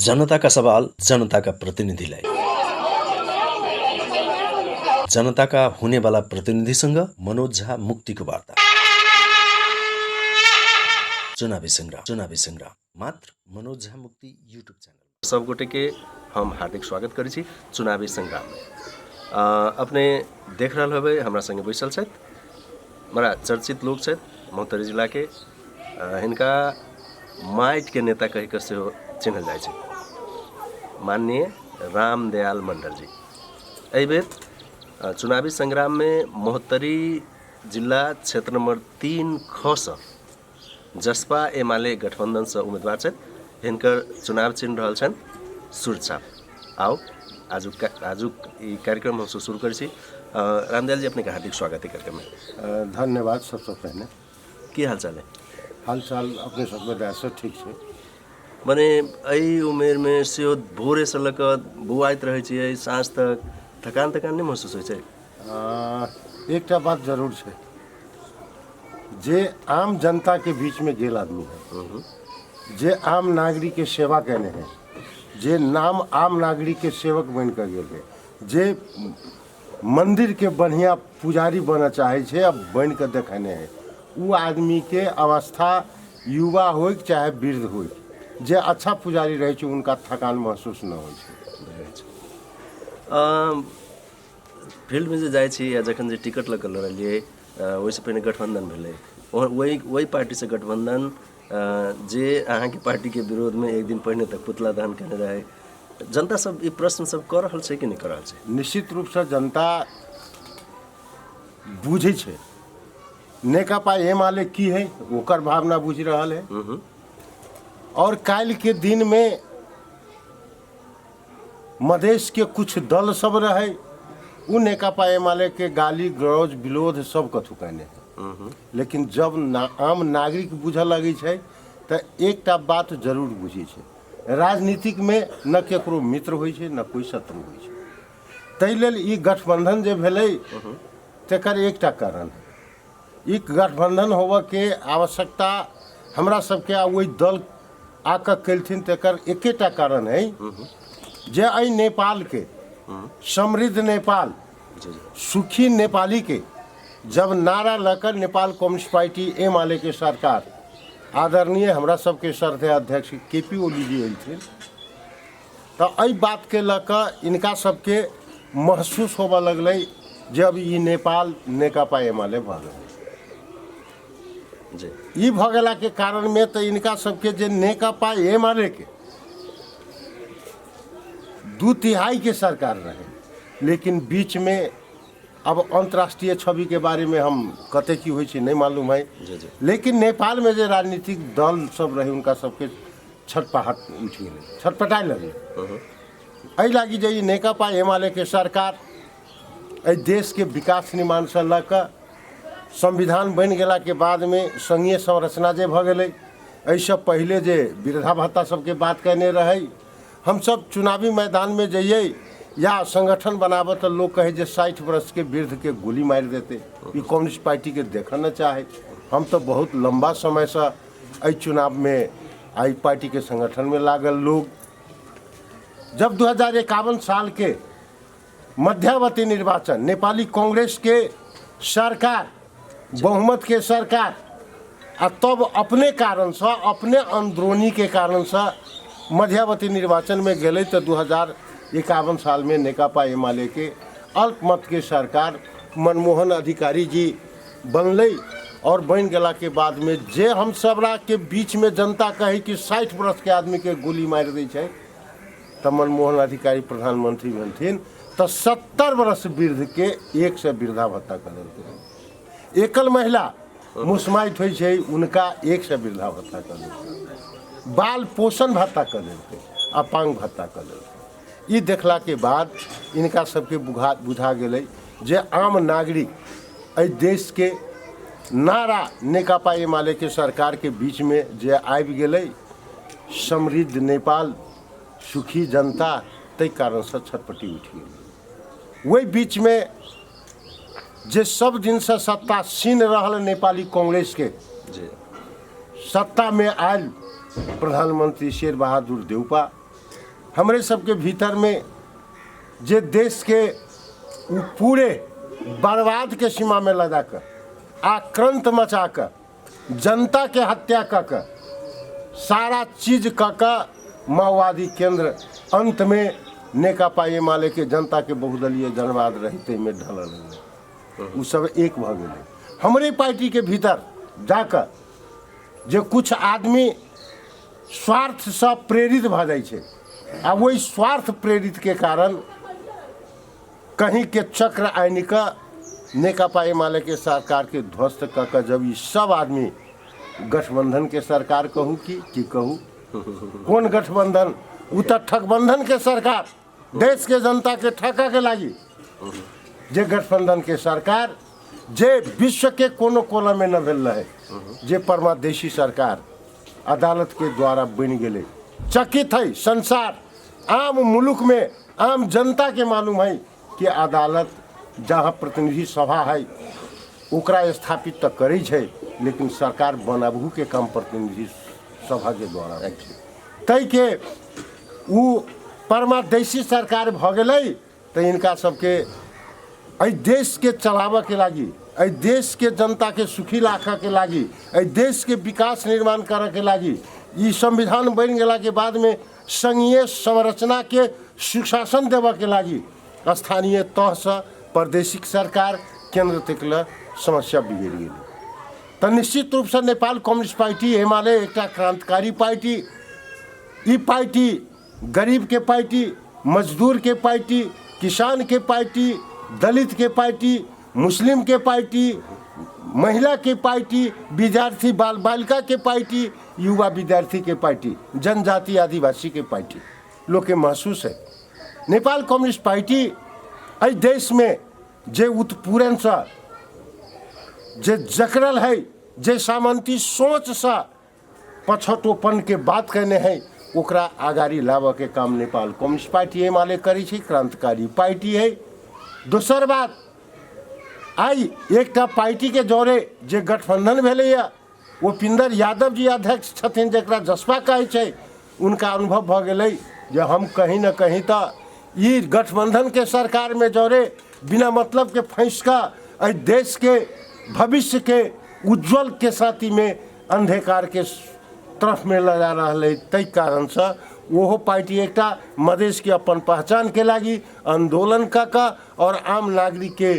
जनताका सवाल जनताका प्रतिनिधिलाई, जनताका हुनेवाला प्रतिनिधिसँग मनोज झा मुक्तिको वार्ता। चुनावी संग्राम, चुनावी संग्राम मात्र मनोज झा मुक्ति यूट्यूब चैनल। सब गोटे के हम हार्दिक स्वागत करै छी चुनावी संग्राम में। अपने देख रहल होबै हमरा संगे बैसल छथि बड़ा चर्चित लोक छथि महोत्तरी जिलाके। हिनका माटिके नेता कहि कऽ सेहो चिन्हल जाइ छै, माननीय रामदयाल मण्डल जी। एहिबेर चुनावी संग्राममे महोत्तरी जिला क्षेत्र नंबर 3 ख सँ जसपा एमाले गठबन्धनसँ उम्मीदवार छथि। हिनकर चुनाव चिन्ह रहल छनि सूर्य छाप। आउ आजुक आजुक ई कार्यक्रम हमसब शुरू करै छी। रामदयाल जी, अपनेके हार्दिक स्वागत है कार्यक्रममे। धन्यवाद। सबसँ पहिने की हाल चाल है? हाल चाल अपने सबके दयासँ ठीक छै। मने एहि उमेरमे सेहो भोरेसँ लऽ कऽ बौआइत रहै छियै साँझ तक, थकान तकान नहि महसूस होइ छै? एकटा बात जरूर छै जे आम जनताके बीचमे गेल आदमी है, जे आम नागरिकके सेवा केने है, जे नाम आम नागरिकके सेवक बनि कऽ गेल है, जे मन्दिरके बढ़िआँ पुजारी बनऽ चाहै छै आ बनि कऽ देखेने है, ओ आदमीके अवस्था युवा होइ चाहे वृद्ध होइ, जे अच्छा पुजारी रहै छै हुनका थकान महसूस नहि होइ छै। फील्डमे जे जाइ छी या जखन जे टिकट लऽ कऽ लड़लियै, ओहिसँ पहिने गठबन्धन भेलै, ओहि ओहि पार्टीसँ गठबन्धन जे अहाँके पार्टीके विरोधमे एक दिन पहिने तक पुतला दहन केने रहै, जनता सब ई प्रश्न सब कऽ रहल छै कि नहि कऽ रहल छै? निश्चित रूपसँ जनता बुझै छै नेकपा एमाले की है, ओकर भावना बुझि रहल है। और काल्हिके दिनमे मधेशके कुछ दल सब रहै, उ नेकपा एमाले के गाली गलौज विरोध सब कथू कयने है, लेकिन जब ना आम नागरिक बुझऽ लगै छै तऽ एकटा बात जरूर बुझै छै, राजनीतिकमे न केकरो मित्र होइ छै न कोइ शत्रु होइ छै। ताहि लेल ई गठबन्धन जे भेलै तकर एकटा कारण है, ई गठबन्धन होबऽके आवश्यकता हमरा सबके आ ओहि दल आकऽ केलथिन तकर एकेटा कारण है जे एहि नेपालके समृद्ध नेपाल, सुखी नेपालीके जब नारा लऽ कऽ नेपाल कम्युनिस्ट पार्टी एमाले के सरकार आदरणीय हमरा सबके श्रद्धेय अध्यक्ष के पी ओली जी एलथिन तऽ एहि बातके लऽ कऽ इनका सबके महसूस होबऽ लगलै जे अब ई नेपाल नेकपा एमाले भऽ गेलै। ई भऽ गेलाके कारणमे तऽ इनका सबके जे नेकपा एमाले के 2/3 के सरकार रहे, लेकिन बीचमे अब अंतर्राष्ट्रीय छवि के बारे में हम कते की होइ छै नहीं मालूम है, लेकिन नेपाल में जे राजनीतिक दल सब रहे उनका सबके छटपटाहट उठि गेलै, छटपटाए लगलै। एहि लागी जे ई नेकपा एमाले के सरकार एहि देशके विकास निर्माणसँ लऽ कऽ संविधान बनि गेलाके बादमे संघीय संरचना जे भऽ गेलै, एहिसँ पहिले जे वृद्धा भत्ता सबके बात कयने रहै, हमसब चुनावी मैदानमे जइयै या संगठन बनाबऽ तऽ लोक कहै जे 60 वर्षके वृद्धके गोली मारि देतै, ई कम्युनिस्ट पार्टीके देखऽ नहि चाहै। हम तऽ बहुत लम्बा समयसँ एहि चुनावमे एहि पार्टीके संगठनमे लागल लोग। जब 2051 सालके मध्यावधि निर्वाचन नेपाली कांग्रेस के सरकार बहुमत के सरकार आ तब अपने कारणसँ अपने अंदरूनी के कारणसँ मध्यावधि निर्वाचनमे गेलै तऽ 2051 सालमे नेकपा एमाले के अल्पमत के सरकार मनमोहन अधिकारी जी बनलै। और बनि गेलाके बादमे जे हम सबराके बीचमे जनता कहै कि 60 वर्षके आदमीके गोली मारि दै छै, तऽ मनमोहन अधिकारी प्रधानमंत्री भेलथिन तऽ 70 वर्ष वृद्धके 100 वृद्धा भत्ता कऽ देलकै। एकल महिला मुसमाइत होइ छै उनका 100 वृद्धा भत्ता कऽ देलकै, बाल पोषण भत्ता कऽ देलकै, अपांग भत्ता कऽ देलकै। ई देखलाके बाद इनका सबके बुझा गेलै जे आम नागरिक एहि देशके नारा नेकपा एमाले के सरकारके बीचमे जे आबि गेलै समृद्ध नेपाल सुखी जनता, ताहि कारणसँ छटपटी उठि गेलै। ओहि बीचमे जे सब दिनसँ सत्तासीन रहल नेपाली कांग्रेसके सत्तामे आयल प्रधानमंत्री शेर बहादुर देउपा, हमरे सबके भीतरमे जे देशके ओ पूरे बर्बादके सीमामे लऽ जाकऽ आक्रांत मचा कऽ जनताके हत्या कऽ कऽ सारा चीज कऽ कऽ माओवादी केंद्र अन्तमे नेकपा एमालेके जनताके बहुदलीय जनवाद रहै ताहिमे ढलल गेलै। ओ सब एक भऽ गेलै। हमरे पार्टीके भीतर जाकऽ जे कुछ आदमी स्वार्थसँ प्रेरित भऽ जाइ छै आ ओहि स्वार्थ प्रेरितके कारण कहीँके चक्र आनि कऽ नेकपा एमालेके सरकारके ध्वस्त कऽ कऽ जब ई सब आदमी गठबन्धनके सरकार कहू कि की कहू, कोन गठबन्धन, ओ तऽ ठकबन्धनके सरकार, देशके जनताके ठकऽके लागि जे गठबन्धनके सरकार जे विश्वके कोनो कोनामे न भेल रहे, जे परमादेशी सरकार अदालतके द्वारा बनि गेलै। चकित है संसार, आम मुलुकमे आम जनताके मालूम है कि अदालत जहाँ प्रतिनिधि सभा है ओकरा स्थापित तऽ करै छै, लेकिन सरकार बनाबहूके काम प्रतिनिधि सभाके द्वारा होइ छै। ताहिके ओ परमादेशी सरकार भऽ गेलै तऽ हिनका सबके एहि देशके चलाबऽके लागि, एहि देशके जनताके सुखी राखऽके लागि, एहि देशके विकास निर्माण करऽके लागि, ई संविधान बनि गेलाके बादमे संघीय संरचनाके सुशासन देबऽके लागि स्थानीय तहसँ प्रादेशिक सरकार केन्द्र तक लए समस्या बिगड़ि गेलै। तऽ निश्चित रूपसँ नेपाल कम्युनिस्ट पार्टी एमाले एकटा क्रांतिकारी पार्टी, ई पार्टी गरीबके पार्टी, मजदूरके पार्टी, किसानके पार्टी, दलितके पार्टी, मुस्लिमके पार्टी, महिलाके पार्टी, विद्यार्थी बाल बालिकाके पार्टी, युवा विद्यार्थीके पार्टी, जनजाति आदिवासीके पार्टी लोकके महसूस है। नेपाल कम्युनिस्ट पार्टी एहि देशमे जे उत्पीड़नसँ जे जकड़ल है, जे सामंती सोचसँ पछटोपनके बात केने है, ओकरा आगाड़ी लाबऽके काम नेपाल कम्युनिस्ट पार्टी एमाले करै छै, क्रांतिकारी पार्टी है। दोसर बात, आइ एकटा पार्टीके जरे जे गठबंधन भेलैए, उपेंद्र यादव जी अध्यक्ष छथिन, जकरा जसपा कहै छै, उनका अनुभव भऽ गेलै जे हम कहीं न कहीं तऽ ई गठबंधनके सरकारमे जरे बिना मतलबके फँसि कऽ एहि देशके भविष्यके उज्ज्वलके साथीमे अन्धकारके तरफमे लऽ जा रहल है। ताहि कारणसँ ओहो पार्टी एकटा मधेशके अपन पहचानके लागि आन्दोलन कऽ कऽ आओर आम नागरिकके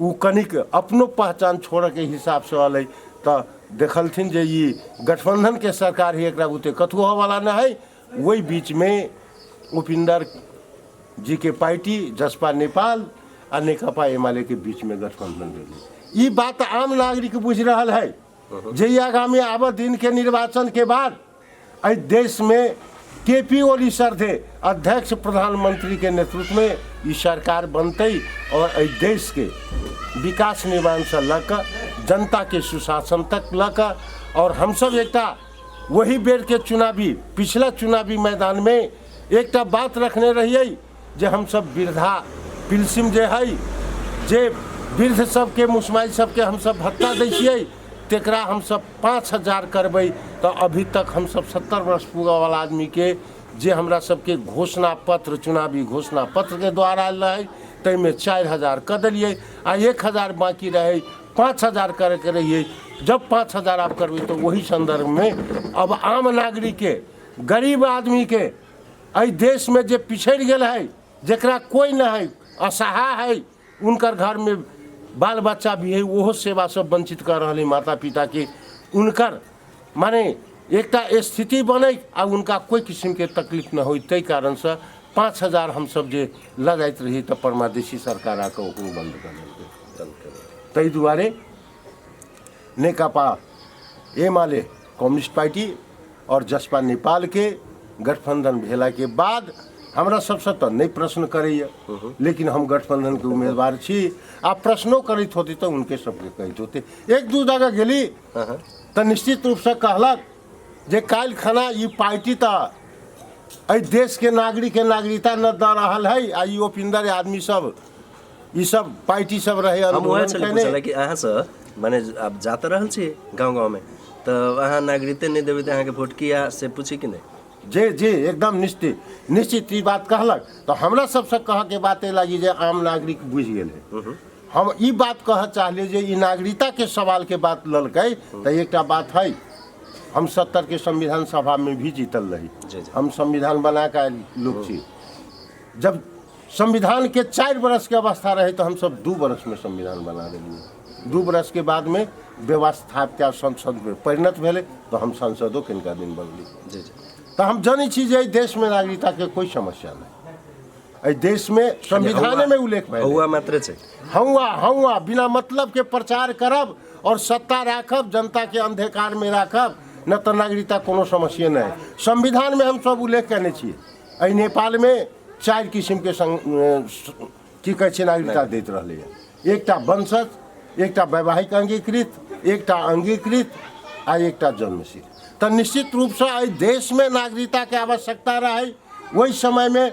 ओ कनिक अपनो पहचान छोड़ऽके हिसाबसँ अलै तऽ देखलथिन जे ई गठबंधनके सरकार ही एकरा बुते कथू होवऽवाला नहि है। ओहि बीचमे उपेंद्र जीके पार्टी जसपा नेपाल आ नेकपा एमालेके बीचमे गठबंधन भेलै। ई बात आम नागरिक बुझि रहल है जे ई आगामी आबऽ दिनके निर्वाचनके बाद एहि देशमे के पी ओली सरधे अध्यक्ष प्रधानमंत्री के नेतृत्व में ई सरकार बनतै और एहि देश के विकास निर्माण से लऽ कऽ जनता के सुशासन तक लऽ कऽ, और हमसब एकटा वही बेर के चुनावी पिछला चुनावी मैदान में एकटा बात रखने रहियै जे हमसब वृद्धा पिलसिम जे है, जे वृद्ध सबके मुसमाइ सबके हमसब भत्ता दै छियै, तेकरा हमसब 5000 करबै। तऽ अभी तक हमसब 70 वर्ष पूरा आदमी के जे हमरा सबके घोषणा पत्र चुनावी घोषणा पत्र के द्वारा आयल रहै ताहिमे 4000 कऽ देलियै आ 1000 बाँकी रहै, 5000 करैके रहियै। जब 5000 आब करबै तऽ ओहि सन्दर्भमे अब आम नागरिकके, गरीब आदमीके, एहि देशमे जे पिछड़ि गेल है, जकरा कोइ नहि है, असहाय है, उनकर घरमे बाल बच्चा भी है, ओहो सेवासँ वञ्चित कऽ रहल है माता पिताके। उनकर माने एकटा स्थिति बनै आ उनका कोइ किसिमके तकलीफ नहि होइ, ताहि कारणसँ 5000 हमसब जे लऽ जाइत रही तऽ परमादेशी सरकार आकऽ ओकरो बन्द कऽ देलकै। ताहि दुआरे नेकपा एमाले कम्युनिस्ट पार्टी और जसपा नेपालके गठबंधन भेलाके बाद हमरा सबसँ तऽ नहि प्रश्न करैए, लेकिन हम गठबंधनके उम्मीदवार छी आ प्रश्नो करैत होती तऽ उनके सबके कहैत होते। एक दू जगह गेली तऽ निश्चित रूपसँ कहलक जे काल्हि खना ई पार्टी तऽ एहि देशके नागरिकके नागरिकता न दऽ रहल है आ ई उपेंद्र आदमी सब ई सब पार्टी सब रहे। हम वएह छलै पूछल कि अहाँसँ माने आब जा तऽ रहल छी गाँव गाँवमे, तऽ अहाँ नागरिकते नहि देबै तऽ अहाँके वोट किया, से पूछी कि नहि? जे जे एकदम निश्चित निश्चित ई बात कहलक। तऽ हमरा सबसँ कहऽके बात एहि लागी जे आम नागरिक बुझि गेल है। हम ई बात कहऽ चाहलियै जे ई नागरिकताके सवालके बात ललकै तऽ एकटा बात है, हम 70 के संविधान सभा में भी जीतल रही, हम संविधान बना के आयल लोग छी। जब संविधान के 4 बरस के अवस्था रहे तो हम सब 2 बरस में संविधान बना देलियै। 2 बरस के बाद में व्यवस्था के संसद में परिणत भेलै तो हम सांसदो किनका दिन बनली। तो हम जनै छी जे एहि देश में नागरिकता के कोई समस्या नहीं, एहि देश में संविधाने में उल्लेख भेल हौआ मात्रे छै, हौआ हौआ बिना मतलब के प्रचार करब और सत्ता राखब, जनता के अंधकार में राखब, न तऽ नागरिकता कोनो समस्या नहीं। संविधान में हम सब उल्लेख केने छी एहि नेपाल में 4 किसिम के की कहै छै नागरिकता दैत रहलैए। एकटा वंशज, एकटा वैवाहिक अंगीकृत, एकटा अंगीकृत आ एकटा जन्मसिद्ध। तऽ निश्चित रूपसँ एहि देशमे नागरिकताके आवश्यकता रहै। ओहि समयमे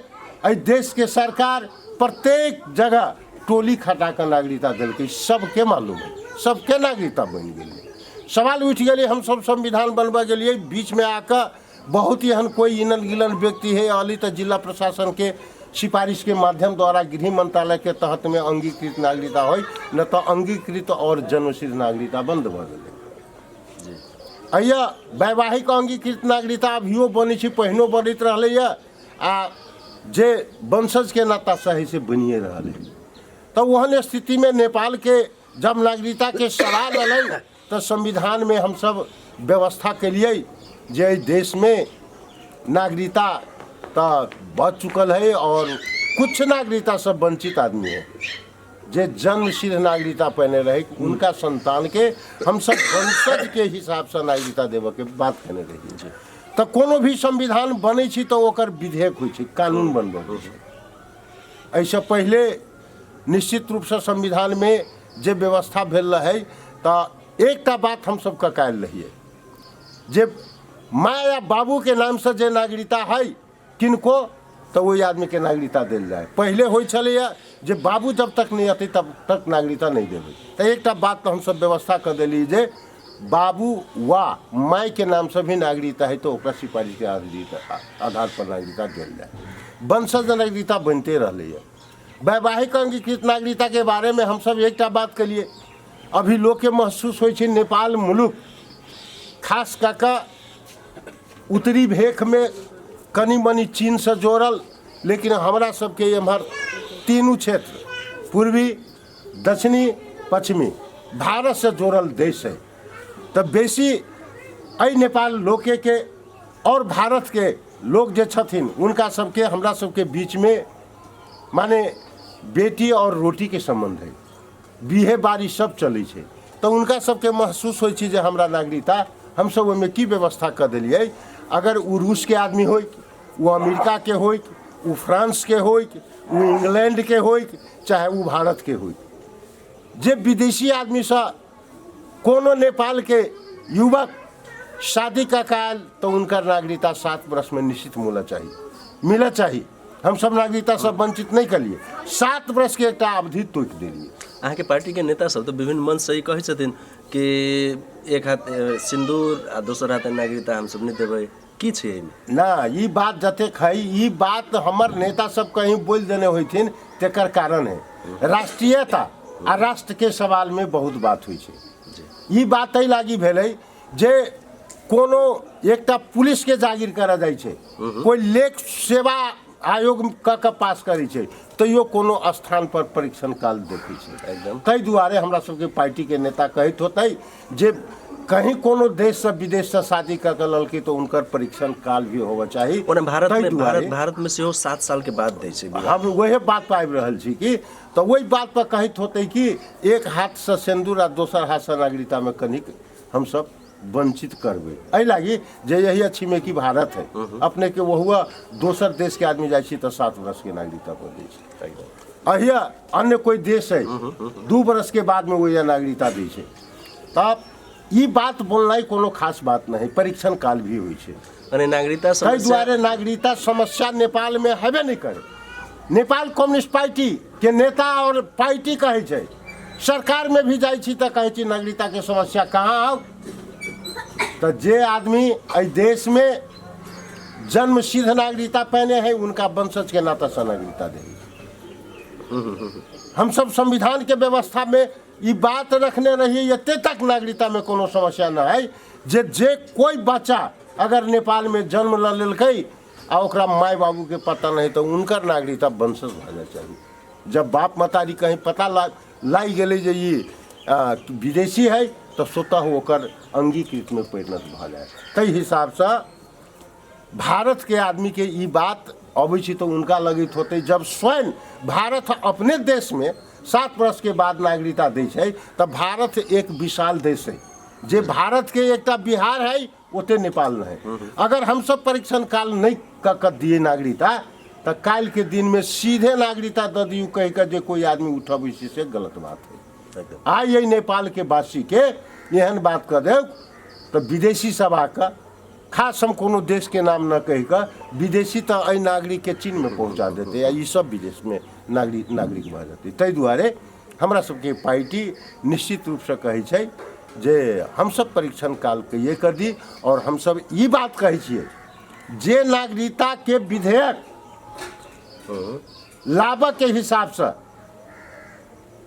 एहि देशके सरकार प्रत्येक जगह टोली खटा कऽ नागरिकता देलकै, सबके मालूम है, सबके नागरिकता बनि गेलै। सवाल उठि गेलै, हमसब संविधान बनबऽ गेलियै, बीचमे आकऽ बहुत एहन कोई इनल गिलन व्यक्ति है अली तऽ जिला प्रशासन के सिफारिश के माध्यम द्वारा गृह मंत्रालय के तहत में अंगीकृत नागरिकता होइ, न तऽ अंगीकृत और जन्मसिद्ध नागरिकता बंद भऽ गेलै। अइया वैवाहिक अंगीकृत नागरिकता अभियो बनै छै, पहिनो बनैत रहलैए आ जे वंशजके नातासँ है से बनिए रहल है। तऽ ओहन स्थितिमे नेपालके जब नागरिकताके सवाल अलै तऽ संविधानमे हमसब व्यवस्था केलियै जे एहि देशमे नागरिकता तऽ बच चुकल है और कुछ नागरिकता सब वंचित आदमी है जे जन्मसिद्ध नागरिकता पहिने रहे उनका संतान के हमसब वंशज के हिसाब से नागरिकता देबऽ के बात केने रही। तऽ कोनो भी संविधान बनै छै तऽ ओकर विधेयक होइ छै, कानून बनबऽ के छै। एहिसँ पहिले निश्चित रूपसँ संविधानमे जे व्यवस्था भेल रहै तऽ एकटा बात हमसब ककायल रहियै जे माय या बाबूके नामसँ जे नागरिकता है किनको तऽ ओहि आदमीके नागरिकता देल जाय। पहिले होइ छलैए जे बाबू जब तक नहि अतै तब तक नागरिकता नहि देबै। तऽ एकटा बात तऽ हमसब व्यवस्था कऽ देली जे बाबू वा मायके नामसँ भी नागरिकता है तऽ ओकरा सिफारिशके आधार पर नागरिकता देल जाय। वंशज नागरिकता बनिते रहलैए। वैवाहिक अंगीकृत नागरिकताके बारेमे हमसब एकटा बात केलियै, अभी लोकके महसूस होइ छै नेपाल मुलुक खास कऽ कऽ उत्तरी भेखमे कनि मनि चीनसँ जोड़ल, लेकिन हमरा सबके एम्हर तीनू क्षेत्र पूर्वी, दक्षिणी, पश्चिमी भारतसँ जोड़ल देश है। तऽ बेसी एहि नेपाल लोकेके और भारतके लोक जे छथिन उनका सबके हमरा सबके बीचमे माने बेटी और रोटीके सम्बन्ध है, बिहे बारी सब चलै छै। तऽ उनका सबके महसूस होइ छै जे हमरा नागरिकता हमसब ओहिमे की व्यवस्था कऽ देलियै। अगर ओ रूसके आदमी होइ, ओ अमेरिकाके होइ, ओ फ्रांसके होइ, ओ इंग्लैंडके होइ, चाहे ओ भारतके होइ, जे विदेशी आदमीसँ कोनो नेपालके युवक शादी कऽ के आयल तऽ हुनकर नागरिकता 7 वर्षमे निश्चित मिलऽ चाही, मिलऽ चाही। हमसब नागरिकतासँ वंचित नहि केलियै, 7 वर्षके एकटा अवधि तोकि देलियै। अहाँके पार्टीके नेता सब तऽ विभिन्न मंच से ई कहै छथिन कि एक हाथ सिन्दूर आ दोसर हाथ नागरिकता हमसब नहि देबै, की छै एहिमे? ना, ई बात जतेक है ई बात हमर नेता सब कहीं बोलि देने होइथिन तेकर कारण है राष्ट्रीयता आ राष्ट्रके सवालमे बहुत बात होइ छै। ई बात एहि लागी भेलै जे कोनो एकटा पुलिसके जागीर करऽ जाइ छै, कोइ लेख सेवा आयोग कऽ के पास करै छै, तैयो कोनो स्थान पर परीक्षण काल देखै छै। एकदम। ताहि दुआरे हमरा सबके पार्टीके नेता कहैत होतै जे कहीं कोनो देशसँ विदेशसँ शादी कऽ के ललकै तऽ हुनकर परीक्षण काल भी होबऽ चाही। ओना भारत ताहि में दुआरे भारत में सेहो 7 साल के बाद दै छै विवाह। हम वएह बात पर आबि रहल छी कि तऽ ओहि बात पर कहैत होतै कि एक हाथसँ सिन्दूर आ दोसर हाथसँ नागरिकतामे कनिक हमसब वंचित करबै, एहि लागी जे यही छिमेकी भारत है, अपने के वहुआ दोसर देश के आदमी जाइ छी तऽ 7 वर्ष के नागरिकता पर दै छै। अहिया अन्य कोई देश है 2 वर्ष के बाद में वही नागरिकता दै छै। तब ई बात बोलनाइ कोनो खास बात नहीं, परीक्षण काल भी होइ छै। माने नागरिकता ताहि समस्या दुआरे नागरिकता समस्या नेपाल में हेबे नहीं करे। नेपाल कम्युनिस्ट पार्टी के नेता और पार्टी कहै छै, सरकार में भी जाइ छी तऽ कहै छी नागरिकता के समस्या कहाँ आउ। तऽ जे आदमी एहि देश में जन्म सिद्ध नागरिकता पहने है उनका वंशज के नाता से नागरिकता दे। हम सब संविधान के व्यवस्था में ई बात रखने रहिए, एते तक नागरिकता में कोनो समस्या न है जे जे कोई बच्चा अगर नेपाल में जन्म ल लेलकै आ ओकरा माय बाबू के पता नहीं तो उनकर नागरिकता वंशज भऽ जाय चाही। जब बाप मतारी कहीं पता लागि गेलै जे ई विदेशी है तऽ स्वतः ओकर अंगीकृतमे परिणत भऽ जाय। ताहि हिसाबसँ भारतके आदमीके ई बात अबै छै तऽ उनका लगैत होतै जब स्वयं भारत अपने देशमे 7 वर्षके बाद नागरिकता दै छै तऽ भारत एक विशाल देश है, जे भारतके एकटा बिहार है ओते नेपाल नहीं। अगर हमसब परीक्षण काल नहीं कऽ कऽ दिए नागरिकता तऽ काल्हिके दिनमे सीधे नागरिकता दऽ दियौ कहि कऽ जे कोइ आदमी उठबै छै से गलत बात है। आइ एहि नेपालके वासीके एहन बात कऽ देब तऽ विदेशी सब आकऽ, खास हम कोनो देशके नाम न कहि कऽ, विदेशी तऽ एहि नागरिकके चीनमे पहुँचा देतै आ ई सब विदेशमे नागरिक भऽ जेतै। ताहि दुआरे हमरा सबके पार्टी निश्चित रूपसँ कहै छै जे हमसब परीक्षण काल कहिए कऽ दी। आओर हमसब ई बात कहै छियै जे नागरिकताके विधेयक लाबऽके हिसाबसँ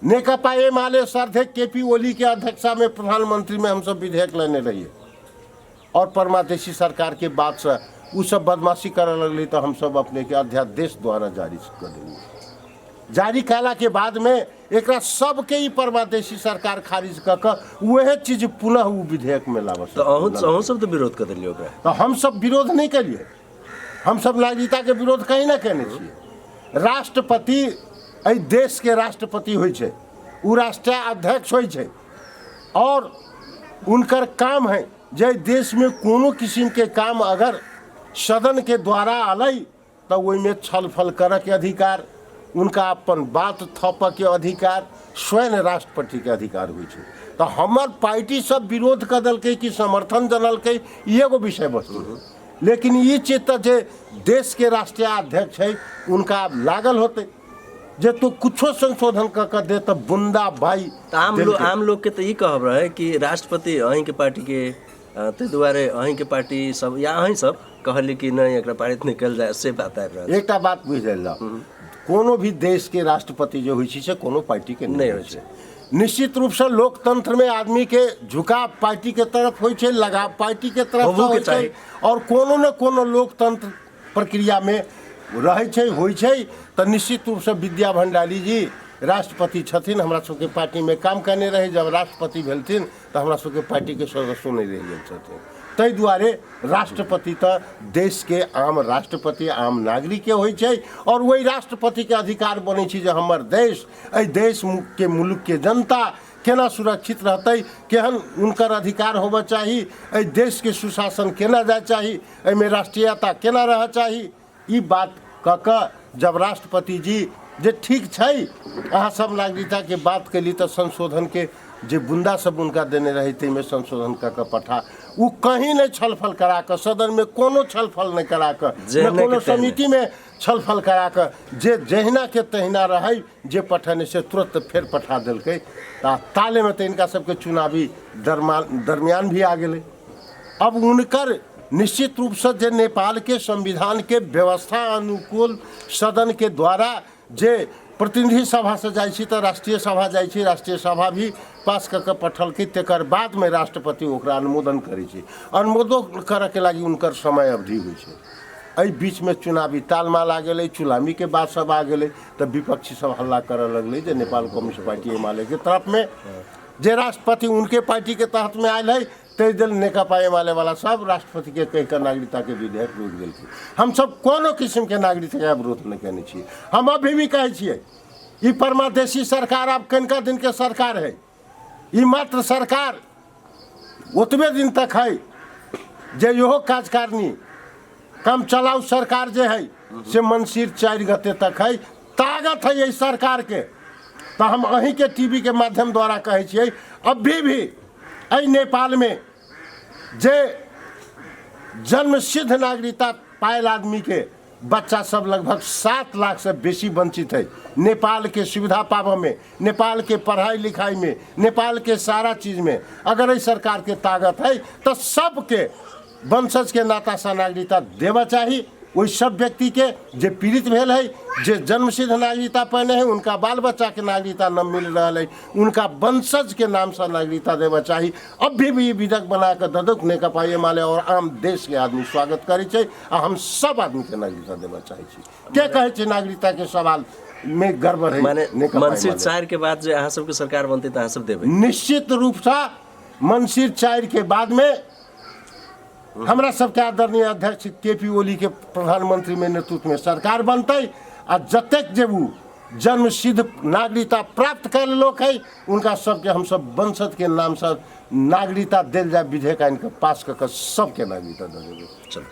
नेकपा एमाले सरधे के पी ओली के अध्यक्षता में प्रधानमंत्री में हमसब विधेयक लेने रहिए और परमादेशी सरकार के बात से उ सब बदमाशी करऽ लगलै तऽ हमसब अपने के अध्यादेश द्वारा जारी कऽ देलियै। जारी कयला के बाद में एकरा सबके ई परमादेशी सरकार खारिज कऽ कऽ वएह चीज पुनः उ विधेयक में लाबऽ तऽ अहूँ सब तऽ विरोध कऽ देलियै ओकरा। तऽ हमसब विरोध नहि केलियै, हमसब नागरिकता के विरोध कहीं ना केने छियै। राष्ट्रपति एहि देश के राष्ट्रपति होइ छै, उ राष्ट्रीय अध्यक्ष होइ छै और उनकर काम है जे देश में कोनो किस्म के काम अगर सदन के द्वारा अलै तऽ ओहिमे छलफल करऽके अधिकार, उनका अपन बात थपऽके अधिकार स्वयं राष्ट्रपतिके अधिकार होइ छै। तऽ हमर पार्टी सब विरोध कऽ देलकै कि समर्थन जनलकै, ई एगो विषय वस्तु है। लेकिन ई चीज तऽ जे देशके राष्ट्रीय अध्यक्ष है उनका आब लागल होतै जे तू कुछो संशोधन कऽ कऽ दे तऽ बुंदा बाई तऽ आम लोकके तऽ ई कहब रहै कि राष्ट्रपति अहीँके पार्टीके, ताहि दुआरे अहीँके पार्टी सब या अहीँ सब कहली कि नहि एकरा पारित नहि कयल जाय, से बात आबि रहल। एकटा बात बुझि लेल, कोनो भी देशके राष्ट्रपति जे होइ छै से कोनो पार्टीके नहि होइ छै। निश्चित रूपसँ लोकतंत्रमे आदमीके झुकाव पार्टीके तरफ होइ छै, लगाव पार्टीके तरफ होइ छै और कोनो ने कोनो लोकतंत्र प्रक्रियामे रहै छै, होइ छै। तऽ निश्चित रूपसँ विद्या भण्डारी जी राष्ट्रपति छथिन, हमरा सबके पार्टीमे काम कयने रहै। जब राष्ट्रपति भेलथिन तऽ हमरा सबके पार्टीके सदस्यो नहि रहि गेल छथिन। ताहि दुआरे राष्ट्रपति तऽ देशके आम राष्ट्रपति आम नागरिकके होइ छै और ओहि राष्ट्रपतिके अधिकार बनै छै जे हमर देश, एहि देशके मुल्कके जनता केना सुरक्षित रहतै, केहन हुनकर अधिकार होबऽ चाही, एहि देशके सुशासन केना जाय चाही, एहिमे राष्ट्रीयता केना रहऽ चाही। ई बात कऽ कऽ जब राष्ट्रपति जी जे ठीक छै अहाँ सब नागरिकताके बात केली तऽ संशोधनके जे बुन्दा सब हुनका देने रहै ताहिमे संशोधन कऽ कऽ पठा, ओ कहीं नहि छलफल करा कऽ, सदनमे कोनो छलफल नहि करा कऽ, ने कोनो समितिमे छलफल करा कऽ, जे जहिनाके तहिना रहै जे पठेने से तुरंत फेर पठा देलकै। तऽ तालेमे तऽ हिनका सबके चुनावी दरमियान भी आ गेलै। अब हुनकर निश्चित रूपसँ जे नेपालके संविधानके व्यवस्था अनुकूल सदनके द्वारा जे प्रतिनिधि सभासँ जाइ छी तऽ राष्ट्रीय सभा जाइ छी, राष्ट्रीय सभा भी पास कऽ कऽ पठलकै, तकर बादमे राष्ट्रपति ओकरा अनुमोदन करै छै। अनुमोदन करऽके लागि हुनकर समय अवधि होइ छै। एहि बीचमे चुनावी तालमाल आ गेलै, चुनावीके बात सब आ गेलै तऽ विपक्षी सब हल्ला करऽ लगलै जे नेपाल कम्युनिस्ट पार्टी एमालेके तरफमे जे राष्ट्रपति उनके पार्टीके तहतमे आयल है, ताहि लेल नेकपा एमाले वाला सब राष्ट्रपतिके कहि कऽ नागरिकताके विधेयक रोकि देलकै। हमसब कोनो किसिमके नागरिकताके विरोध नहि केने छियै। हम अभी भी कहै छियै ई परमादेशी सरकार आब कनिका दिनके सरकार है, ई मात्र सरकार ओतबे दिन तक है जे इहो कार्यकारिणी कम चलाउ सरकार जे है से मंसिर 4 गते तक है। ताकत है एहि सरकारके। तऽ हम अहीँके टीवी के माध्यम द्वारा कहै छियै अभी भी एहि नेपालमे जे जन्मसिद्ध नागरिकता पायल आदमीके बच्चा सब लगभग 7 लाख से बेसी वंचित है नेपाल के सुविधा पाबऽ में, नेपाल के पढ़ाई लिखाई में, नेपाल के सारा चीज में। अगर एहि सरकार के ताकत है तो सबके वंशजके नातासँ नागरिकता देबऽ चाही। ओहि सब व्यक्तिके जे पीड़ित भेल है, जे जन्मसिद्ध नागरिकता पाने है, उनका बाल बच्चाके नागरिकता न मिल रहल है, उनका वंशजके नामसँ नागरिकता देबऽ चाही। अभी भी विधेयक बना कऽ दऽ दौक नेकपा एमाले और आम देशके आदमी स्वागत करै छै आ हम सब आदमीके नागरिकता देबऽ चाहै छी। के कहै छै नागरिकताके सवाल में गड़बड़ है? माने नेकपा मंसिर एमाले। 4 के बाद जे अहाँ सबके सरकार बनतै तऽ अहाँ सब देबै? निश्चित रूपसँ मंसिर 4 के बादमे हमरा सबके आदरणीय अध्यक्ष के पी ओली के प्रधानमंत्री में नेतृत्व में सरकार बनतै आ जतेक जे उ जन्म सिद्ध नागरिकता प्राप्त कयल लोक है उनका सबके हम सब वंशज के नाम से नागरिकता देल जाय, विधेयक आनि कऽ पास कऽ कऽ सबके नागरिकता दऽ देबै। चलू,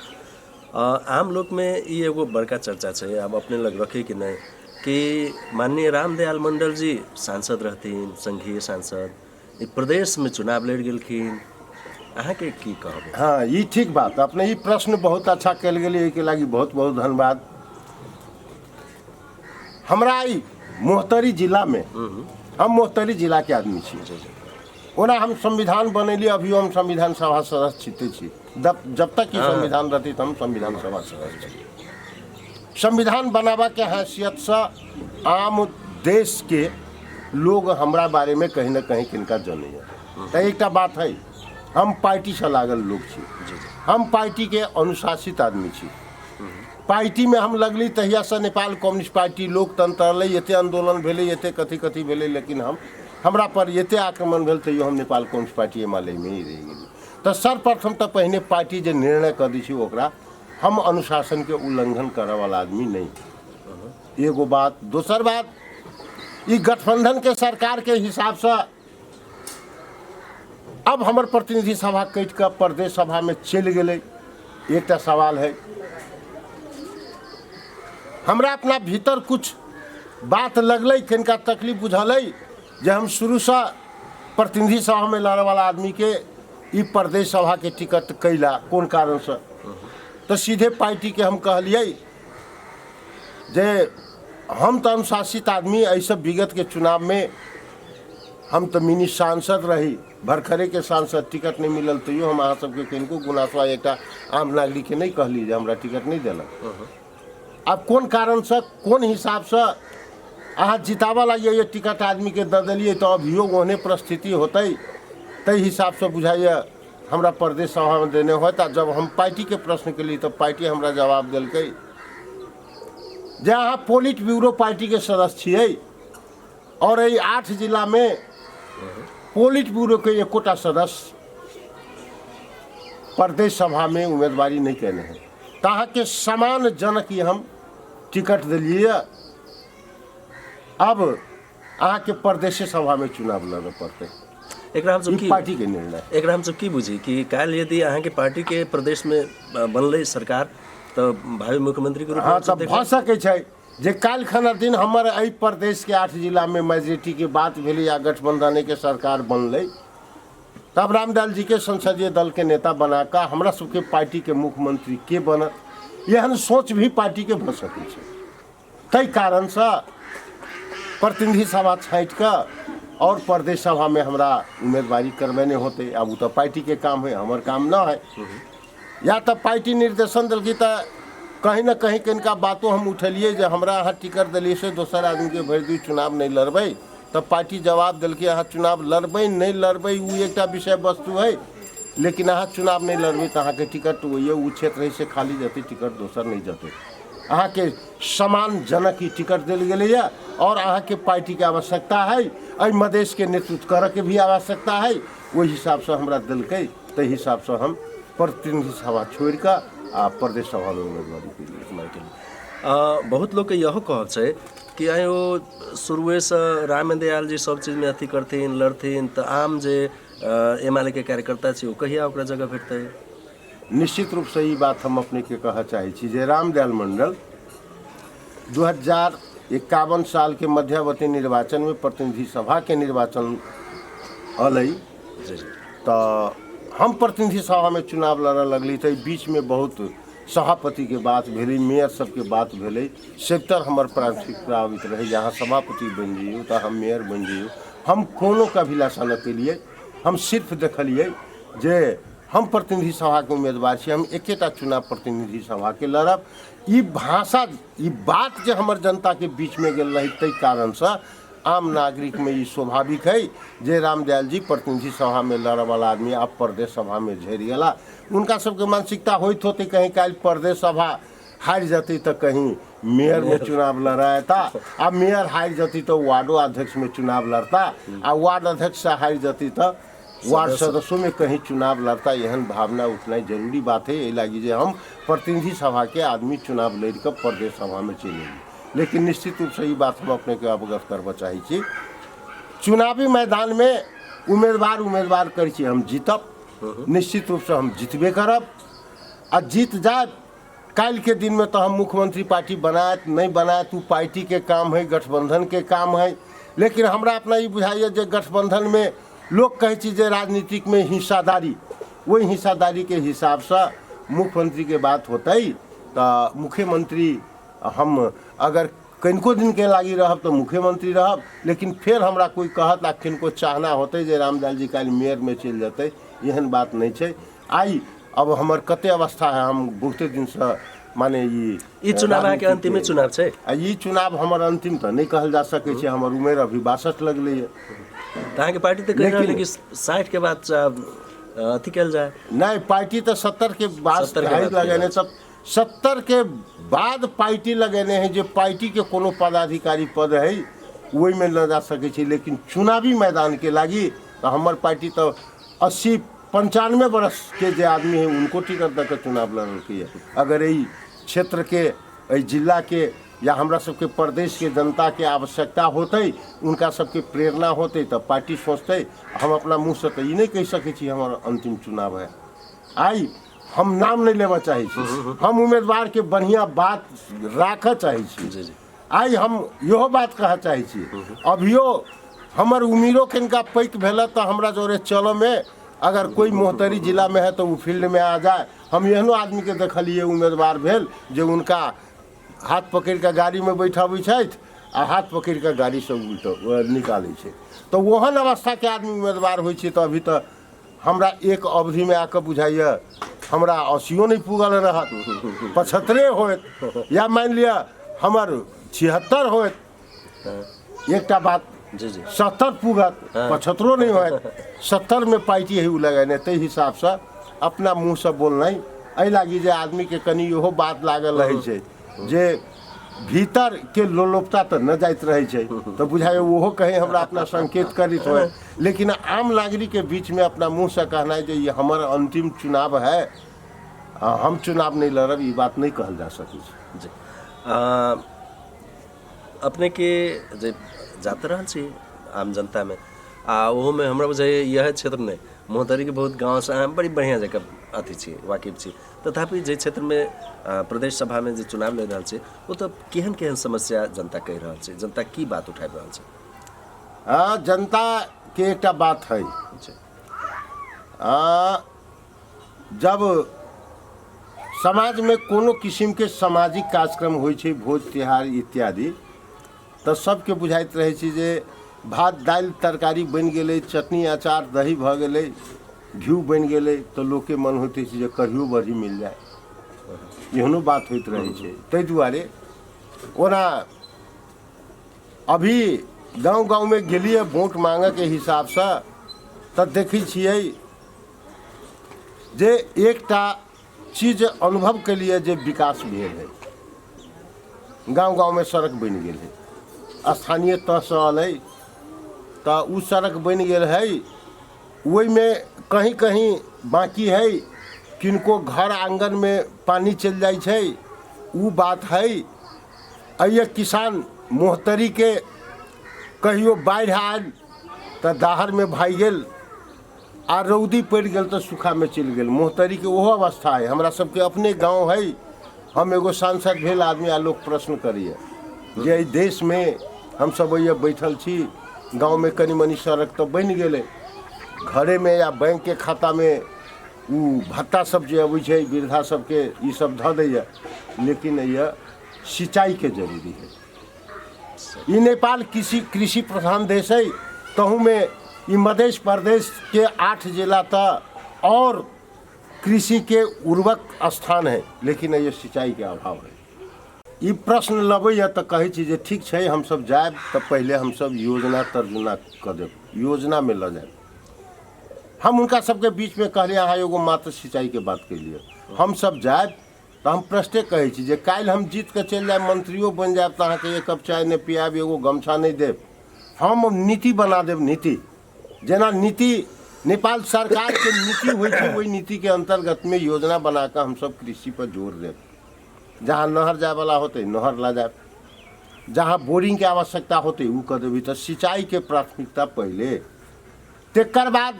आम लोकमे ई एगो बड़का चर्चा छै, आब अपने लग रखी कि नहि, कि माननीय रामदयाल मंडल जी सांसद रहथिन, संघीय सांसद, ई प्रदेशमे चुनाव लड़ि गेलखिन, अहाँके की कहबै? हाँ, ई ठीक बात, अपने ई प्रश्न बहुत अच्छा कयल गेलै, एहिके लागि बहुत बहुत धन्यवाद। हमरा ई मोहतरी जिलामे, हम मोहतरी जिलाके आदमी छी, ओना हम संविधान बनैली, अभियो हम संविधान सभा सदस्य छिते छी, जब तक ई संविधान रहती तऽ हम संविधान सभा सदस्य छी। संविधान बनाबऽके हैसियतसँ आम देशके लोग हमरा बारेमे कहीं न कहीं किनका जनैए। तऽ एकटा बात है, हम पार्टीसँ लागल लोक छी, हम पार्टीके अनुशासित आदमी छी। पार्टीमे हम लगली तहियासँ नेपाल कम्युनिस्ट पार्टी लोकतंत्र एलै, एते आन्दोलन भेलै, एते कथी कथी भेलै, लेकिन हमरा पर एते आक्रमण भेल तैयो हम नेपाल कम्युनिस्ट पार्टी एमालेमे ही रहि गेली। तऽ सर्वप्रथम तऽ पहिने पार्टी जे निर्णय कऽ दै छै ओकरा हम अनुशासनके उल्लंघन करऽवला आदमी नहि, एगो बात। दोसर बात, ई गठबंधनके सरकारके हिसाबसँ अब हमर प्रतिनिधि सभा कटि कऽ प्रदेश सभामे चलि गेलै। एकटा सवाल है, हमरा अपना भीतर कुछ बात लगलै, कनिका तकलीफ बुझलै जे हम शुरूसँ प्रतिनिधि सभामे लड़ऽवला आदमीके ई प्रदेश सभाके टिकट कैला कोन कारणसँ। तऽ सीधे पार्टीके हम कहलियै जे हम तऽ अनुशासित आदमी, एहिसँ विगतके चुनावमे हम तऽ मिनी सांसद रही, भरखरेके सांसद, टिकट नहि मिलल तैयो हम अहाँ सबके किनको गुनासो एकटा आम नागरिकके नहि कहली जे हमरा टिकट नहि देलक। आब कोन कारणसँ कोन हिसाबसँ अहाँ जिताबऽ लागिए ये टिकट आदमीके दऽ देलियै तऽ अभियो ओहने परिस्थिति होतै, ताहि हिसाबसँ बुझाइए हमरा प्रदेश सभामे देने होत। आ जब हम पार्टीके प्रश्न केलियै तऽ पार्टी हमरा जवाब देलकै जे अहाँ पोलिट ब्यूरो पार्टीके सदस्य छियै और एहि 8 जिलामे पोलिट ब्यूरोके एकोटा सदस्य प्रदेश सभामे उम्मीदवारी नहि केने है, तऽ अहाँके समान जनक ई हम टिकट देलियै, अब अहाँके प्रदेशे सभामे चुनाव लड़ऽ पड़तै। एकरा हमसब ई की पार्टीके निर्णय। एकरा हमसब की बुझी कि काल्हि यदि अहाँके पार्टीके प्रदेशमे बनलै सरकार तऽ भावी मुख्यमंत्रीके रूपमे हाँ, हमसब तऽ भऽ देखबै? सकै छै जे काल्हि खना दिन हमर एहि प्रदेशके 8 जिलामे मेजोरिटीके बात भेलै या गठबंधनेके सरकार बनलै, तब रामदयाल जीके संसदीय दलके नेता बनाकऽ हमरा सबके पार्टीके मुख्यमंत्री के बनत, एहन सोच भी पार्टीके भऽ सकै छै। ताहि कारणसँ प्रतिनिधि सभा छाँटि कऽ और प्रदेश सभामे हमरा उम्मीदवारी करबेने होतै। आब ओ तऽ पार्टीके काम है, हमर काम न है। या तऽ पार्टी निर्देशन देलकै तऽ कहीं न कहीं कनिका बातो हम उठेलियै जे हमरा अहाँ टिकट देलियै से दोसर आदमीके भरि दियौ, चुनाव नहि लड़बै। तऽ पार्टी जवाब देलकै अहाँ चुनाव लड़बै नहि लड़बै ओ एकटा विषय वस्तु है, लेकिन अहाँ चुनाव नहि लड़बै तऽ अहाँके टिकट ओहिए ओ क्षेत्र है से खाली जेतै, टिकट दोसर नहि जेतै। अहाँके सम्मानजनक ई टिकट देल गेलैए और अहाँके पार्टीके आवश्यकता है, एहि मधेशके नेतृत्व करऽके भी आवश्यकता है, ओहि हिसाबसँ हमरा देलकै, ताहि हिसाबसँ हम प्रतिनिधि सभा छोड़ि कऽ आ प्रदेश सभामे उम्मीदवारी केलियै। बहुत लोकके इहो कहब छै कि आइ ओ शुरुएसँ रामदयाल जी सब चीजमे अथी करथिन लड़थिन तऽ आम जे एमालेके कार्यकर्ता छै ओ कहिया ओकरा जगह भेटतै? निश्चित रूपसँ ई बात हम अपनेके कहऽ चाहै छी जे रामदयाल मंडल 2051 सालके मध्यावधि निर्वाचनमे प्रतिनिधि सभाके निर्वाचन अलै तऽ हम प्रतिनिधि सभामे चुनाव लड़ऽ लगली, तऽ बीचमे बहुत सभापतिके बात भेलै, मेयर सबके बात भेलै, सेक्टर हमर प्रभावित रहै जे अहाँ सभापति बनि जइयौ तऽ हम मेयर बनि जइयौ। हम कोनो के अभिलाषा नहि केलियै, हम सिर्फ देखलियै जे हम प्रतिनिधि सभाके उम्मीदवार छी, हम एकेटा चुनाव प्रतिनिधि सभाके लड़ब। ई भाषा, ई बात जे हमर जनताके बीचमे गेल रही, ताहि कारणसँ आम नागरिकमे ई स्वाभाविक है जे रामदयाल जी प्रतिनिधि सभामे लड़ऽवला आदमी आब प्रदेश सभामे झरि गेला। हुनका सबके मानसिकता होइत होतै कहीं काल्हि प्रदेश सभा हारि जेतै तऽ कहीं मेयरमे चुनाव लड़ायता, आ मेयर हारि जेतै तऽ वार्डो अध्यक्षमे चुनाव लड़ता, आ वार्ड अध्यक्षसँ हारि जेतै तऽ वार्ड सदस्योमे कहीं चुनाव लड़ता। एहन भावना उठनाइ जरूरी बात है। एहि लागी जे हम प्रतिनिधि सभाके आदमी चुनाव लड़ि कऽ प्रदेश सभामे चलि अयली। लेकिन निश्चित रूपसँ ई बात हम अपनेके अवगत करबऽ चाहै छी, चुनावी मैदानमे उम्मीदवार उम्मीदवार करै छी, हम जीतब, निश्चित रूपसँ हम जीतबे करब। आ जीत जायब काल्हिके दिनमे तऽ हम मुख्यमंत्री पार्टी बनायत नहि बनायत ओ पार्टीके काम है, गठबंधनके काम है। लेकिन हमरा अपना ई बुझाइए जे गठबंधनमे लोक कहै छै जे राजनीतिकमे हिस्सादारी, ओहि हिस्सादारीके हिसाबसँ मुख्यमंत्रीके बात होतै तऽ मुख्यमंत्री हम अगर कनिको दिनके लागी रहब तऽ मुख्यमंत्री रहब। लेकिन फेर हमरा कोइ कहत आ किनको चाहना होतै जे रामदयाल जी काल्हि मेयरमे चलि जेतै, एहन बात नहि छै। आइ अब हमर कते अवस्था है, हम बहुते दिनसँ माने ई ई चुनाव अहाँके अंतिमे चुनाव छै? आ ई चुनाव हमर अंतिम तऽ नहि कहल जा सकै छै, हमर उमेर अभी 62 लगलैए। तऽ अहाँके पार्टी तऽ कहि रहल है कि 60 के बाद अथी कयल जाय। नहि, पार्टी तऽ 70 के बाद 70 के बाद लगेने, सब 70 के बाद पार्टी लगेने है जे पार्टी के कोनो पदाधिकारी पद है ओहिमे लऽ जा सकै छै। लेकिन चुनावी मैदानके लागी तऽ हमर पार्टी तऽ 80-95 बरस के जे आदमी है उनको टिकट दऽ के चुनाव लड़लकै। अगर एहि क्षेत्रके, एहि जिलाके या हमरा सबके प्रदेशके जनताके आवश्यकता होतै, उनका सबके प्रेरणा होतै तऽ पार्टी सोचतै। हम अपना मुँहसँ तऽ ई नहि कहि सकै छी हमर अन्तिम चुनाव है। आइ हम नाम नहि लेबऽ चाहै छी, हम उम्मीदवारके बढ़िआँ बात राखऽ चाहै छी। जी जी। आइ हम इहो बात कहऽ चाहै छी, अभियो हमर उमिरो कनिका पैघ भेल तऽ हमरा जरे चलऽमे अगर कोइ मोहतरी जिलामे है तऽ ओ फील्डमे आ जाए। हम एहनो आदमीके देखलियै उम्मीदवार भेल जे उनका हाथ पकड़ि कऽ गाड़ीमे बैठाबै छथि आ हाथ पकड़ि कऽ गाड़ीसँ उल्ट निकालै छै। तऽ ओहन अवस्थाके आदमी उम्मीदवार होइ छै। तऽ अभी तऽ हमरा एक अवधिमे आकऽ बुझाइए हमरा 80 नहि पुगल रहत, 75 होयत या मानि लिअ हमर 76 होयत। एकटा बात, जी जी, 70 पुगत, 75 नहि होयत, 70मे पार्टी है उ लगेने। ताहि हिसाबसँ अपना मुँहसँ बोलनाइ एहि लागी जे आदमीके कनि इहो बात लागल रहै छै जे भीतर के लोलोपता तऽ न जाइत रहै छै, तऽ बुझाइए ओहो कहीं हमरा अपना संकेत करैत होय। लेकिन आम नागरिक के बीच में अपना मुँह से कहनाइ जे ई हमर अंतिम चुनाव है, हम चुनाव नहि लड़ब, ई बात नहि कहल जा सकै छै। जी, अपनेके जे जाते रहल छी आम जनतामे आ ओहोमे हमरा बुझाइए इएह क्षेत्र नहि, महोत्तरीके बहुत गाँवसँ अहाँ बड़ी बढ़िआँ जकाँ अथी छी, वाकिफ छी। तथापि जाहि क्षेत्रमे प्रदेश सभामे जे चुनाव लड़ि रहल छै ओतऽ केहन केहन समस्या जनता कहि रहल छै, जनता की बात उठाबि रहल छै? हँ, जनताके एकटा बात है, जब समाजमे कोनो किसिमके सामाजिक कार्यक्रम होइ छै, भोज तिहार इत्यादि, तऽ सबके बुझाइत रहै छै जे भात दालि तरकारी बनि गेलै, चटनी अचार दही भऽ गेलै, घिउ बनि गेलै, तऽ लोकके मन होइत छै जे कढ़ियो बड़ी मिल जाय। एहनो बात होइत रहै छै। ताहि दुआरे ओना अभी गाँव गाँवमे गेलियै वोट मांगऽके हिसाबसँ तऽ देखै छियै जे एकटा चीज अनुभव केलियै जे विकास भेल है, गाँव गाँवमे सड़क बनि गेल है, स्थानीय तहसँ अलै तऽ ओ सड़क बनि गेल है। ओहिमे कहीं कहीं बाँकी है, किनको घर आङ्गनमे पानि चलि जाइ छै, ओ बात है। एहि किसान मोहतरीके कहियो बाढ़ि आयल तऽ दाहरमे भागि गेल आ रौदी पड़ि गेल तऽ सूखामे चलि गेल। मोहतरीके ओहो अवस्था है। हमरा सबके अपने गाँव है, हम एगो सांसद भेल आदमी आ लोक प्रश्न करैए जे एहि देशमे हमसब ओहिए बैठल छी, गाँवमे कनि मनि सड़क तऽ बनि गेलै, घरेमे या बैंकके खातामे ओ भत्ता सब जे अबै छै वृद्धा सबके ई सब धऽ दैए, लेकिन एहिए सिंचाइके जरूरी है। ई नेपाल कृषि कृषि प्रधान देश है, तहूमे ई मध्य प्रदेशके 8 जिला तऽ आओर कृषि के उर्वरक स्थान है, लेकिन ये सिंचाई के अभाव है। ई प्रश्न लबैए तऽ कहै छी जे ठीक छै, हमसब जायब तऽ पहिले हमसब योजना तर्जुना कऽ देब, योजनामे लऽ जायब। हम हुनका सबके बीचमे कहलियै अहाँ एगो मात्र सिंचाईके बात केलियै, हमसब जायब तऽ हम प्रश्ने कहै छी जे काल्हि हम जीत कऽ चलि जायब, मंत्रियो बनि जायब तऽ अहाँके एक कप चाय नहि पियाएब, एगो गमछा नहि देब। हम नीति बना देब, नीति जेना नीति नेपाल सरकारके नीति होइ छै, ओहि नीतिके अन्तर्गतमे योजना बना कऽ हमसब कृषिपर जोर देब। जहाँ नहर जायवला होतै नहर लऽ जायब, जहाँ बोरिंगके आवश्यकता होतै ओ कऽ देबै। तऽ सिंचाईके प्राथमिकता पहिले, तकर बाद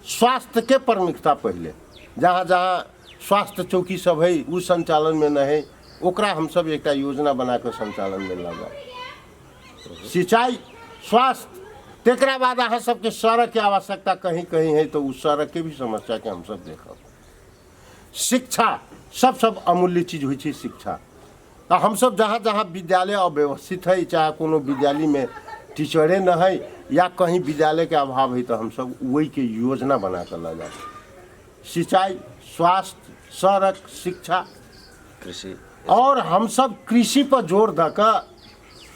स्वास्थ्यके प्राथमिकता पहिले। जहाँ जहाँ स्वास्थ्य चौकी सब है ओ संचालनमे नहि है, ओकरा हमसब एकटा योजना बना कऽ संचालनमे लऽ जायब। सिंचाई, स्वास्थ्य, तकरा बाद अहाँ सबके सड़कके आवश्यकता कहीं कहीं है तऽ ओ सड़कके भी समस्याके हमसब देखब। शिक्षा सब सब अमूल्य चीज होइ छै शिक्षा। तऽ हमसब जहाँ जहाँ विद्यालय अव्यवस्थित है, चाहे कोनो विद्यालयमे टीचरे नहि है या कहीं विद्यालयके अभाव है, तऽ हमसब ओहिके योजना बना कऽ लऽ जायब। सिंचाई, स्वास्थ्य, सड़क, शिक्षा, कृषि, और हमसब कृषि पर जोर दऽ कऽ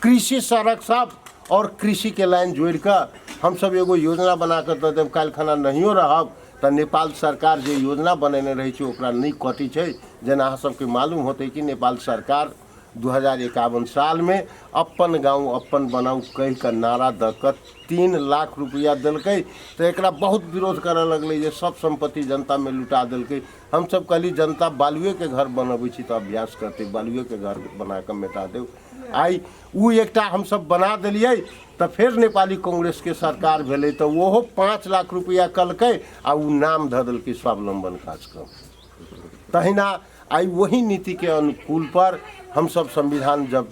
कृषि, सड़क सब और कृषिके लाइन जोड़ि कऽ हमसब एगो योजना बना कऽ दऽ देब। काल्हि खना नहियो रहब तऽ नेपाल सरकार जे योजना बनेने रहै छै ओकरा नहि कटै छै। जेना अहाँ सबके मालूम होतै कि नेपाल सरकार 2051 सालमे अपन गाँव अपन बनाउ कहि कऽ नारा दऽ कऽ 3 लाख रुपैआ देलकै, तऽ एकरा बहुत विरोध करऽ लगलै जे सब सम्पत्ति जनतामे लुटा देलकै। हमसब कहली जनता बालुएके घर बनबै छी तऽ अभ्यास करतै, बालुएके घर बना कऽ मेटा देब। आइ ओ एकटा हमसब बना देलियै तऽ फेर नेपाली कांग्रेसके सरकार भेलै तऽ ओहो 5 लाख रुपैआ कलकै आ ओ नाम धऽ देलकै स्वावलम्बन कार्यक्रम। तहिना आइ वही नीतिके अनुकूल पर हमसब संविधान जब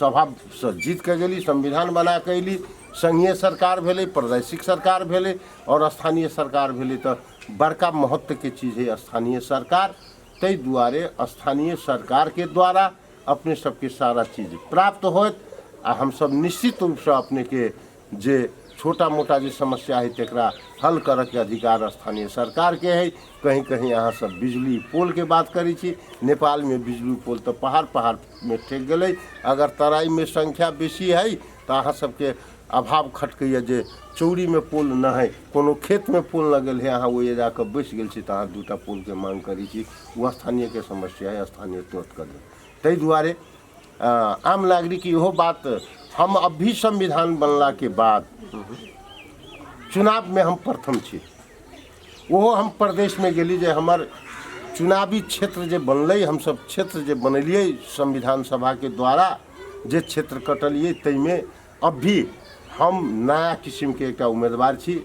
सभासँ जीत कऽ गेली, संविधान बना कऽ अयली, संघीय सरकार भेलै, प्रादेशिक सरकार भेलै आओर स्थानीय सरकार भेलै, तऽ बड़का महत्वके चीज है स्थानीय सरकार। ताहि दुआरे स्थानीय सरकारके द्वारा अपने सबके सारा चीज प्राप्त होत आ हमसब निश्चित रूपसँ अपनेके जे छोटा मोटा जे समस्या है तकरा हल करऽके अधिकार स्थानीय सरकारके है। कहीं कहीं अहाँ सब बिजली पोलके बात करै छी, नेपालमे बिजली पोल तऽ पहाड़ पहाड़मे ठेक गेलै। अगर तराईमे संख्या बेसी है तऽ अहाँ सबके अभाव खटकैए जे चौरीमे पोल नहि है, कोनो खेतमे पोल नहि गेल है, अहाँ ओहि जाकऽ बैसि गेल छी तऽ अहाँ 2टा पोलके माँग करै छी। ओ स्थानीयके समस्या है, स्थानीय तुरन्त कऽ देत। ताहि दुआरे आम नागरिक इहो बात, हम अभी संविधान बनलाके बाद चुनावमे हम प्रथम छी, ओहो हम प्रदेशमे गेली जे हमर चुनावी क्षेत्र जे बनलै, हमसब क्षेत्र जे बनेलियै संविधान सभाके द्वारा जे क्षेत्र कटलियै ताहिमे अभी हम नया किसिमके एकटा उम्मीदवार छी।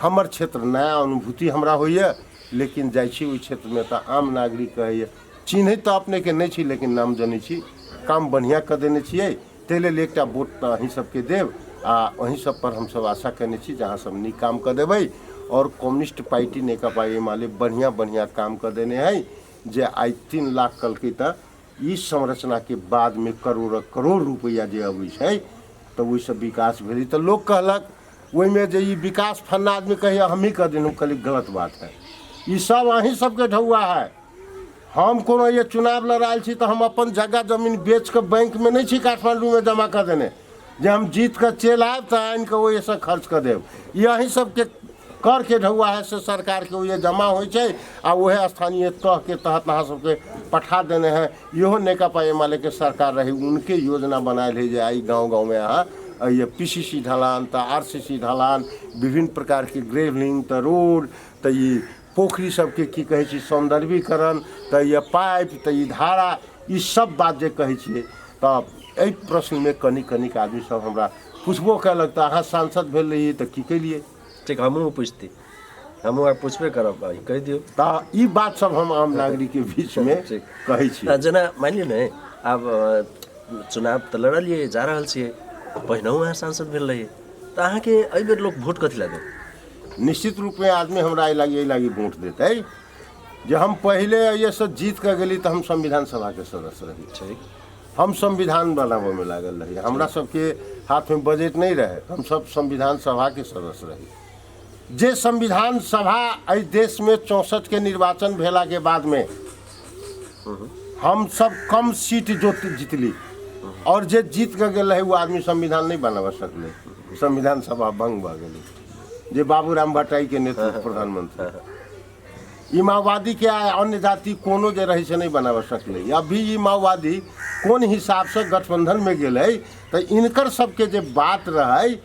हमर क्षेत्र नया अनुभूति हमरा होइए, लेकिन जाइ छी ओहि क्षेत्रमे तऽ आम नागरिक कहैए चिन्हैत तऽ अपनेके नहि छी लेकिन नाम जनै छी, काम बढ़िआँ कऽ देने छियै, ताहि लेल एकटा वोट तऽ अहीं सबके देब आ अहीं सब पर हमसब आशा कयने छी जे अहाँ सब नीक काम कऽ देबै। आओर कम्युनिस्ट पार्टी नेकपा एमाले बढ़िआँ बढ़िआँ काम कऽ देने हइ जे आइ 3 लाख कहलकै तऽ ई संरचनाके बादमे करोड़ करोड़ रुपैआ जे अबै छै तऽ ओहिसँ विकास भेलै। तऽ लोक कहलक ओहिमे जे ई विकास फन्ना आदमी कहैए हमही कऽ देलहुँ, कहली गलत बात है, ई सब अहीं सबके ढौआ है। हम कोनो ये चुनाव लड़ायल छी तऽ हम अपन जगह जमीन बेच कऽ बैंकमे नहि छी काठमाण्डूमे जमा कऽ देने जे हम जीत कऽ चलि आयब तऽ आनि कऽ ओहिसँ खर्च कऽ देब। ई अहीं सबके करके ढौआ है से सरकारके ओहि जमा होइ छै आ उएह स्थानीय तहके तहत अहाँ सबके पठा देने है। इहो नेकपा एमाले के सरकार रही उनके योजना बनायल है जे आइ गाँव गाँवमे अहाँ ये PCC ढलान तऽ RCC ढलान, विभिन्न प्रकारके ग्रेवलिंग तऽ रोड तऽ ई पोखरि सबके की कहै छी सौन्दर्यीकरण तऽ ये पाइप तऽ ई धारा, ई सब बात जे कहै छियै तऽ एहि प्रश्नमे कनि कनिक आदमी सब हमरा पुछबो केलक तऽ अहाँ सांसद भेल रहियै तऽ की केलियै। ठीक, हमहूँ पुछती, हमहूँ आब पुछबे करब, अहीं कहि दियौ। तऽ ई बात सब हम आम नागरिकके बीचमे कहै छी। जेना मानि लियौ ने आब चुनाव तऽ लड़लियै, जा रहल छियै, पहिनहु अहाँ सांसद भेल रहियै, तऽ अहाँके एहिबेर लोक वोट कथी लए देत? निश्चित रूपमे आदमी हमरा एहि लागि वोट देतै जे हम पहिले एहिसँ जीत कऽ गेली तऽ हम संविधान सभाके सदस्य रही। ठीक, हम संविधान बनाबऽमे लागल रही, हमरा सबके हाथमे बजट नहि रहै, हम सब संविधान सभाके सदस्य रही। जे संविधान सभा एहि देशमे 64 के निर्वाचन भेलाके बादमे हम सब कम सीट जो जीतली और जे जीत के गेल रहे ओ आदमी संविधान नहीं बनाबऽ सकलै, संविधान सभा भंग भऽ गेलै, जे बाबूराम भट्टराई के नेतृत्व प्रधानमंत्री। ई माओवादी के अन्य जाति कोनो जे रहै से नहीं बनाबऽ सकलै। अभी ई माओवादी कोन हिसाबसँ गठबंधन में गेलै तऽ इनकर सबके जे बात रहै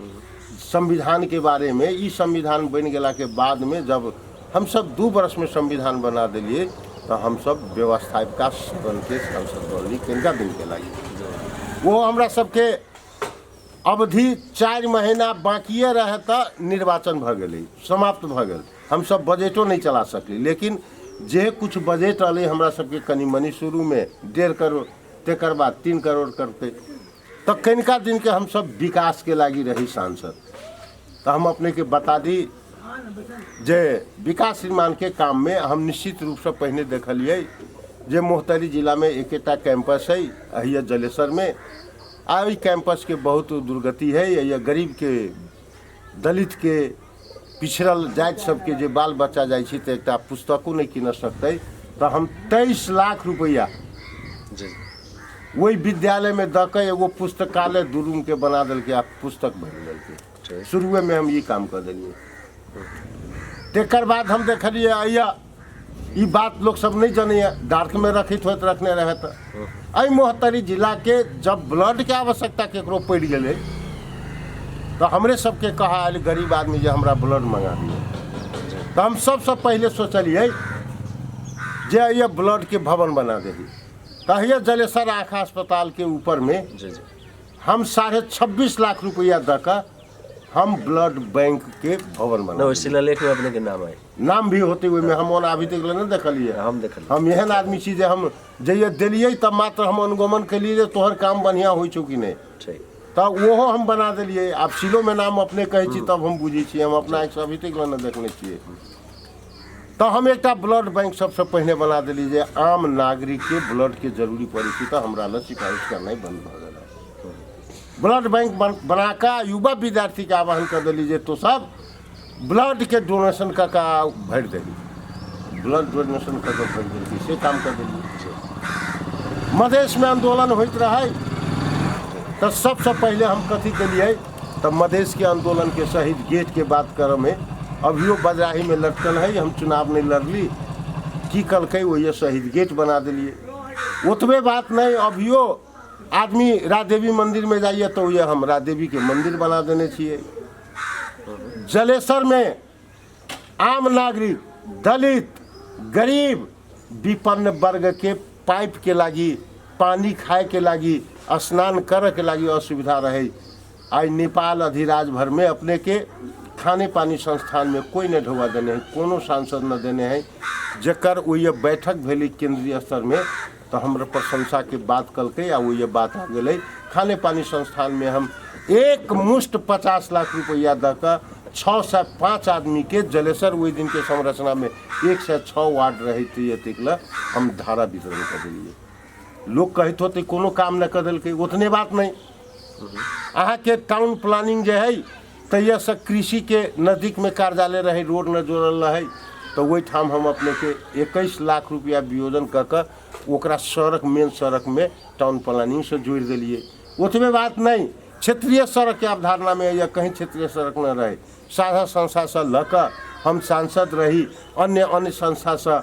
संविधान के बारे में, ई संविधान बनि गेला के बाद में जब हम सब 2 वर्ष में संविधान बना दिलिए तो हम सब व्यवस्थापिका सदन के सांसद बनली किनका दिन के लागी। वो हमरा सबके अवधि 4 महीना बाकिए रहे तऽ निर्वाचन भऽ गेलै, समाप्त भऽ गेल। हम सब बजटो नहीं चला सकली, लेकिन जे कुछ बजट अलै हमरा सबके कनि मनि शुरूमे 1.5 करोड़, तकर बाद 3 करोड़ करतै, तऽ कनिका दिनके हम सब विकासके लागी रही सांसद। तऽ हम अपनेके बता दी जे विकास निर्माणके काममे हम निश्चित रूपसँ पहिने देखलियै जे मोहतरी जिलामे एकेटा कैंपस है अहिया जलेसरमे, आ एहि कैंपसके बहुत दुर्गति है। अहिया गरीबके, दलितके, पिछड़ल जाति सबके जे बाल बच्चा जाइ छै तऽ एकटा पुस्तको नहि कीन सकतै। तऽ हम 23 लाख रुपैआ ओहि विद्यालयमे दऽ कऽ एगो पुस्तकालय 2 रूमके बना देलकै आ पुस्तक भरि देलकै। शुरुएमे हम ई काम कऽ देलियै। तकर बाद हम देखलियै अइया ई बात लोक सब नहि जनैया, डार्कमे रखैत होइत रखने रहै। तऽ एहि मोहतरी जिलाके जब ब्लडके आवश्यकता केकरो पड़ि गेलै तऽ हमरे सबके कहा आयल गरीब आदमी जे हमरा ब्लड मंगा दिअ। तऽ हम सबसँ पहिले सोचलियै जे अइया ब्लडके भवन बना देही। तऽ अहिया जलेसर आँखा अस्पतालके ऊपरमे हम 26.5 लाख रुपैआ दऽ कऽ हम ब्लड बैंक के भवन बना ओहि शिलालेख में अपने के नाम है, नाम भी होते ओहिमे। हम ओना अभी तक नहि देखलियै, हम देखलियै। हम एहन आदमी छी जे हम जहिया देलियै तब मात्र हम अनुगमन केलियै जे तोहर काम बढ़िआँ होइ छौ कि नहि, तऽ ओहो हम बना देलियै। आब शिलोमे नाम अपने कहै छी तब हम बुझै छियै, हम अपना आँखिसँ अभी तक नहि देखने छियै। तऽ हम एकटा ब्लड बैंक सबसँ पहिने बना देलियै जे आम नागरिकके ब्लडके जरूरी पड़ै छै तऽ हमरा लग सिफारिश करनाइ बन्द भऽ गेल। ब्लड बैंक बना कऽ युवा विद्यार्थीके आह्वान कऽ देली जे तो सब ब्लडके डोनेशन कऽ कऽ भरि देली, ब्लड डोनेशन कऽ कऽ भरि देली, से काम कऽ देली। मधेशमे आन्दोलन होइत रहै तऽ सबसँ पहिले हम कथी केलियै तऽ मधेशके आन्दोलनके शहीद गेटके बात करऽमे अभियो बजराहीमे लटकल है, हम चुनाव नहि लड़ली, की कलकै ओहिए शहीद गेट बना देलियै। ओतबे बात नहि, अभियो आदमी राजदेवी मंदिर में जाइए तो ये हम राजदेवी के मंदिर बना देने छियै। जलेसर में आम नागरिक, दलित, गरीब, विपन्न वर्ग के पाइप के लागी, पानी खाए के लागी, स्नान करे के लागी असुविधा रहे। आई नेपाल अधिराज भर में अपने के खाने पानी संस्थान में कोई नहीं ढोवा देने है, कोनो सांसद न देने है। जकर ओहि बैठक भेली केंद्रीय स्तर में तो हमरा प्रशंसा के बात कलकै आ ओहि बात आ गेलै। खाने पानी संस्थान में हम एक मुश्त 50 लाख रुपया दऽ कऽ 605 आदमी के जलेसर ओहि दिन के संरचना में 106 वार्ड रहे एतेक लए हम धारा वितरण कऽ देलियै। लोक कहैत होतै कोनो काम नहि कऽ देलकै, ओतने बात नहि। अहाँके टाउन प्लानिंग जे है तहियासँ कृषिके नजदीकमे कार्यालय रहै, रोड नहि जोड़ल रहै, तऽ ओहिठाम हम अपनेके 21 लाख रुपया वियोजन कऽ कऽ ओकरा सड़क, मेन सड़कमे टाउन प्लानिंगसँ जोड़ि देलियै। ओतबे बात नहि, क्षेत्रीय सड़कके अवधारणामे या कहीं क्षेत्रीय सड़क नहि रहै, साझा संस्थासँ लऽ कऽ हम सांसद रही, अन्य अन्य संस्थासँ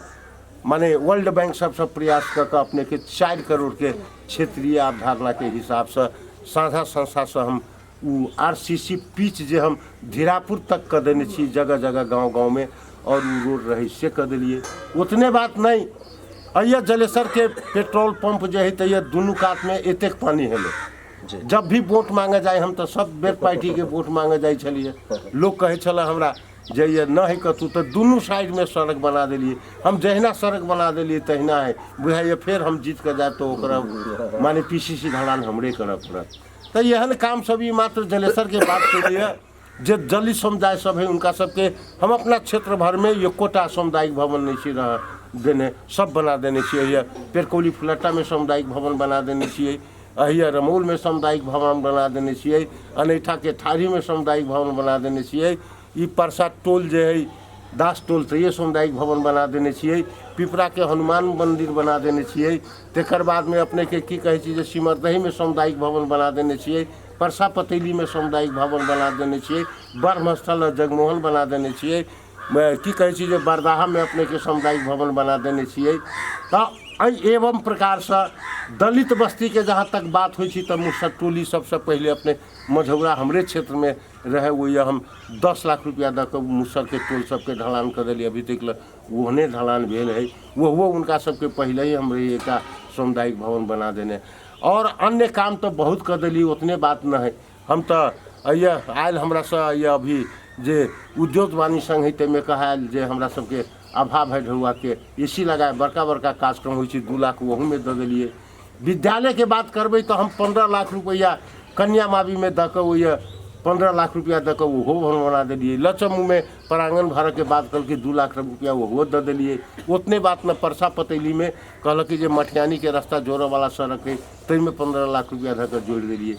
माने वर्ल्ड बैंक सबसँ प्रयास कऽ कऽ अपनेके 4 करोड़के क्षेत्रीय अवधारणाके हिसाबसँ साझा संस्थासँ हम ओ RCC pitch जे हम धीरापुर तक कऽ देने छी, जगह जगह गाँव गाँवमे, और ओ रोड रहै से कऽ देलियै। ओतने बात नहि, अइया जलेसरके पेट्रोल पंप जे है तैया दुनू कातमे एतेक पानी हेलै। जब भी वोट मांगे जाए हम तऽ सब बेर पार्टीके वोट मांगे जाइ छलियै, लोक कहै छलै हमरा जे ये न है कतहु, तऽ दुनू साइडमे सड़क बना देलियै। हम जहिना सड़क बना देलियै तहिना है बुझाइए फेर हम जीत कऽ जायब तऽ ओकरा माने PCC धड़ान हमरे करऽ पड़त। तऽ एहन काम सब ई मात्र जलेसरके बात केलियै। जे दलित समुदाय सब है उनका सबके हम अपना क्षेत्र भरमे एकोटा सामुदायिक भवन नहि छी रह देने, सब बना देने छियै। पेरकौली फुलट्टामे सामुदायिक भवन बना देने छियै, अहिया रमौलमे सामुदायिक भवन बना देने छियै, अनैठाके ठाढ़ीमे सामुदायिक भवन बना देने छियै, ई परसा टोल जे है दास टोल तैयो सामुदायिक भवन बना देने छियै। पिपराके हनुमान मन्दिर बना देने छियै। तकर बादमे अपनेके की कहै छी जे सिमरदहीमे सामुदायिक भवन बना देने छियै, परसा पतैलीमे सामुदायिक भवन बना देने छियै, ब्रह्मस्थल आ जगमोहन बना देने छियै, की कहै छी जे बरदाहामे अपनेके सामुदायिक भवन बना देने छियै। तऽ एहि एवं प्रकारसँ दलित बस्तीके जहाँ तक बात होइ छै तऽ मुसर टोली सबसँ पहिले अपने मझौरा हमरे क्षेत्रमे रहै, ओहि हम 10 लाख रुपैआ दऽ कऽ मुसरके टोल सबके ढलान कऽ देलियै। अभी तक ओहने ढलान भेल है, ओहो हुनका सबके पहिले ही हम रही एकटा सामुदायिक भवन बना देने। आओर अन्य काम तऽ बहुत कऽ देलियै, ओतने बात नहि है। हम तऽ अइए आयल हमरासँ अइए अभी जे उद्योग वाणी संघ है ताहिमे कहायल जे हमरा सबके अभाव है ढौआके, ए सी लगाए बड़का बड़का कार्यक्रम होइ छै, 2 लाख ओहूमे दऽ देलियै। विद्यालयके बात करबै तऽ हम 15 लाख रुपैआ कन्या मावीमे दऽ कऽ ओहि 15 लाख रुपैआ दऽ कऽ ओहो हम बना देलियै। लचमूमे प्रांगण भरऽके बात कहलकै, 2 लाख रुपैआ ओहो दऽ देलियै। ओतने बातमे परसा पतैलीमे कहलक जे मठियानीके रास्ता जोड़ऽवला सड़क है, ताहिमे 15 लाख रुपैआ धऽ कऽ जोड़ि देलियै।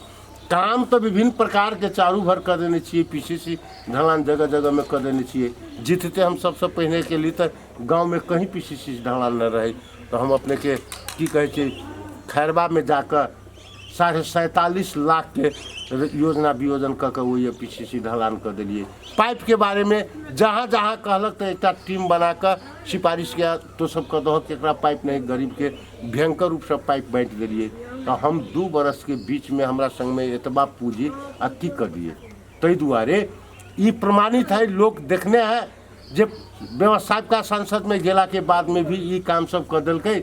काम तऽ विभिन्न प्रकारके चारू भर कऽ देने छियै, पी सी सी ढलान जगह जगहमे कऽ देने छियै। जीतते हम सबसँ पहिने केली तऽ गाँवमे कहीं पी सी सी ढलान नहि रहै, तऽ हम अपनेके की कहै छै खैरबामे जाकऽ 47.5 लाखके योजना वियोजन कऽ कऽ ओहि पी सी सी ढलान कऽ देलियै। पाइपके बारेमे जहाँ जहाँ कहलक तऽ एकटा टीम बना कऽ सिफारिश किया तो सब कऽ दहक केकरा पाइप नहि, गरीबके भयंकर रूपसँ पाइप बाँटि देलियै। तऽ हम 2 बरसके बीचमे हमरा सङ्गमे एतबा पूँजी आ की कऽ दियै, ताहि दुआरे ई प्रमाणित है, लोक देखने है जे व्यवस्थापिका संसदमे गेलाके बादमे भी ई काम सब कऽ देलकै।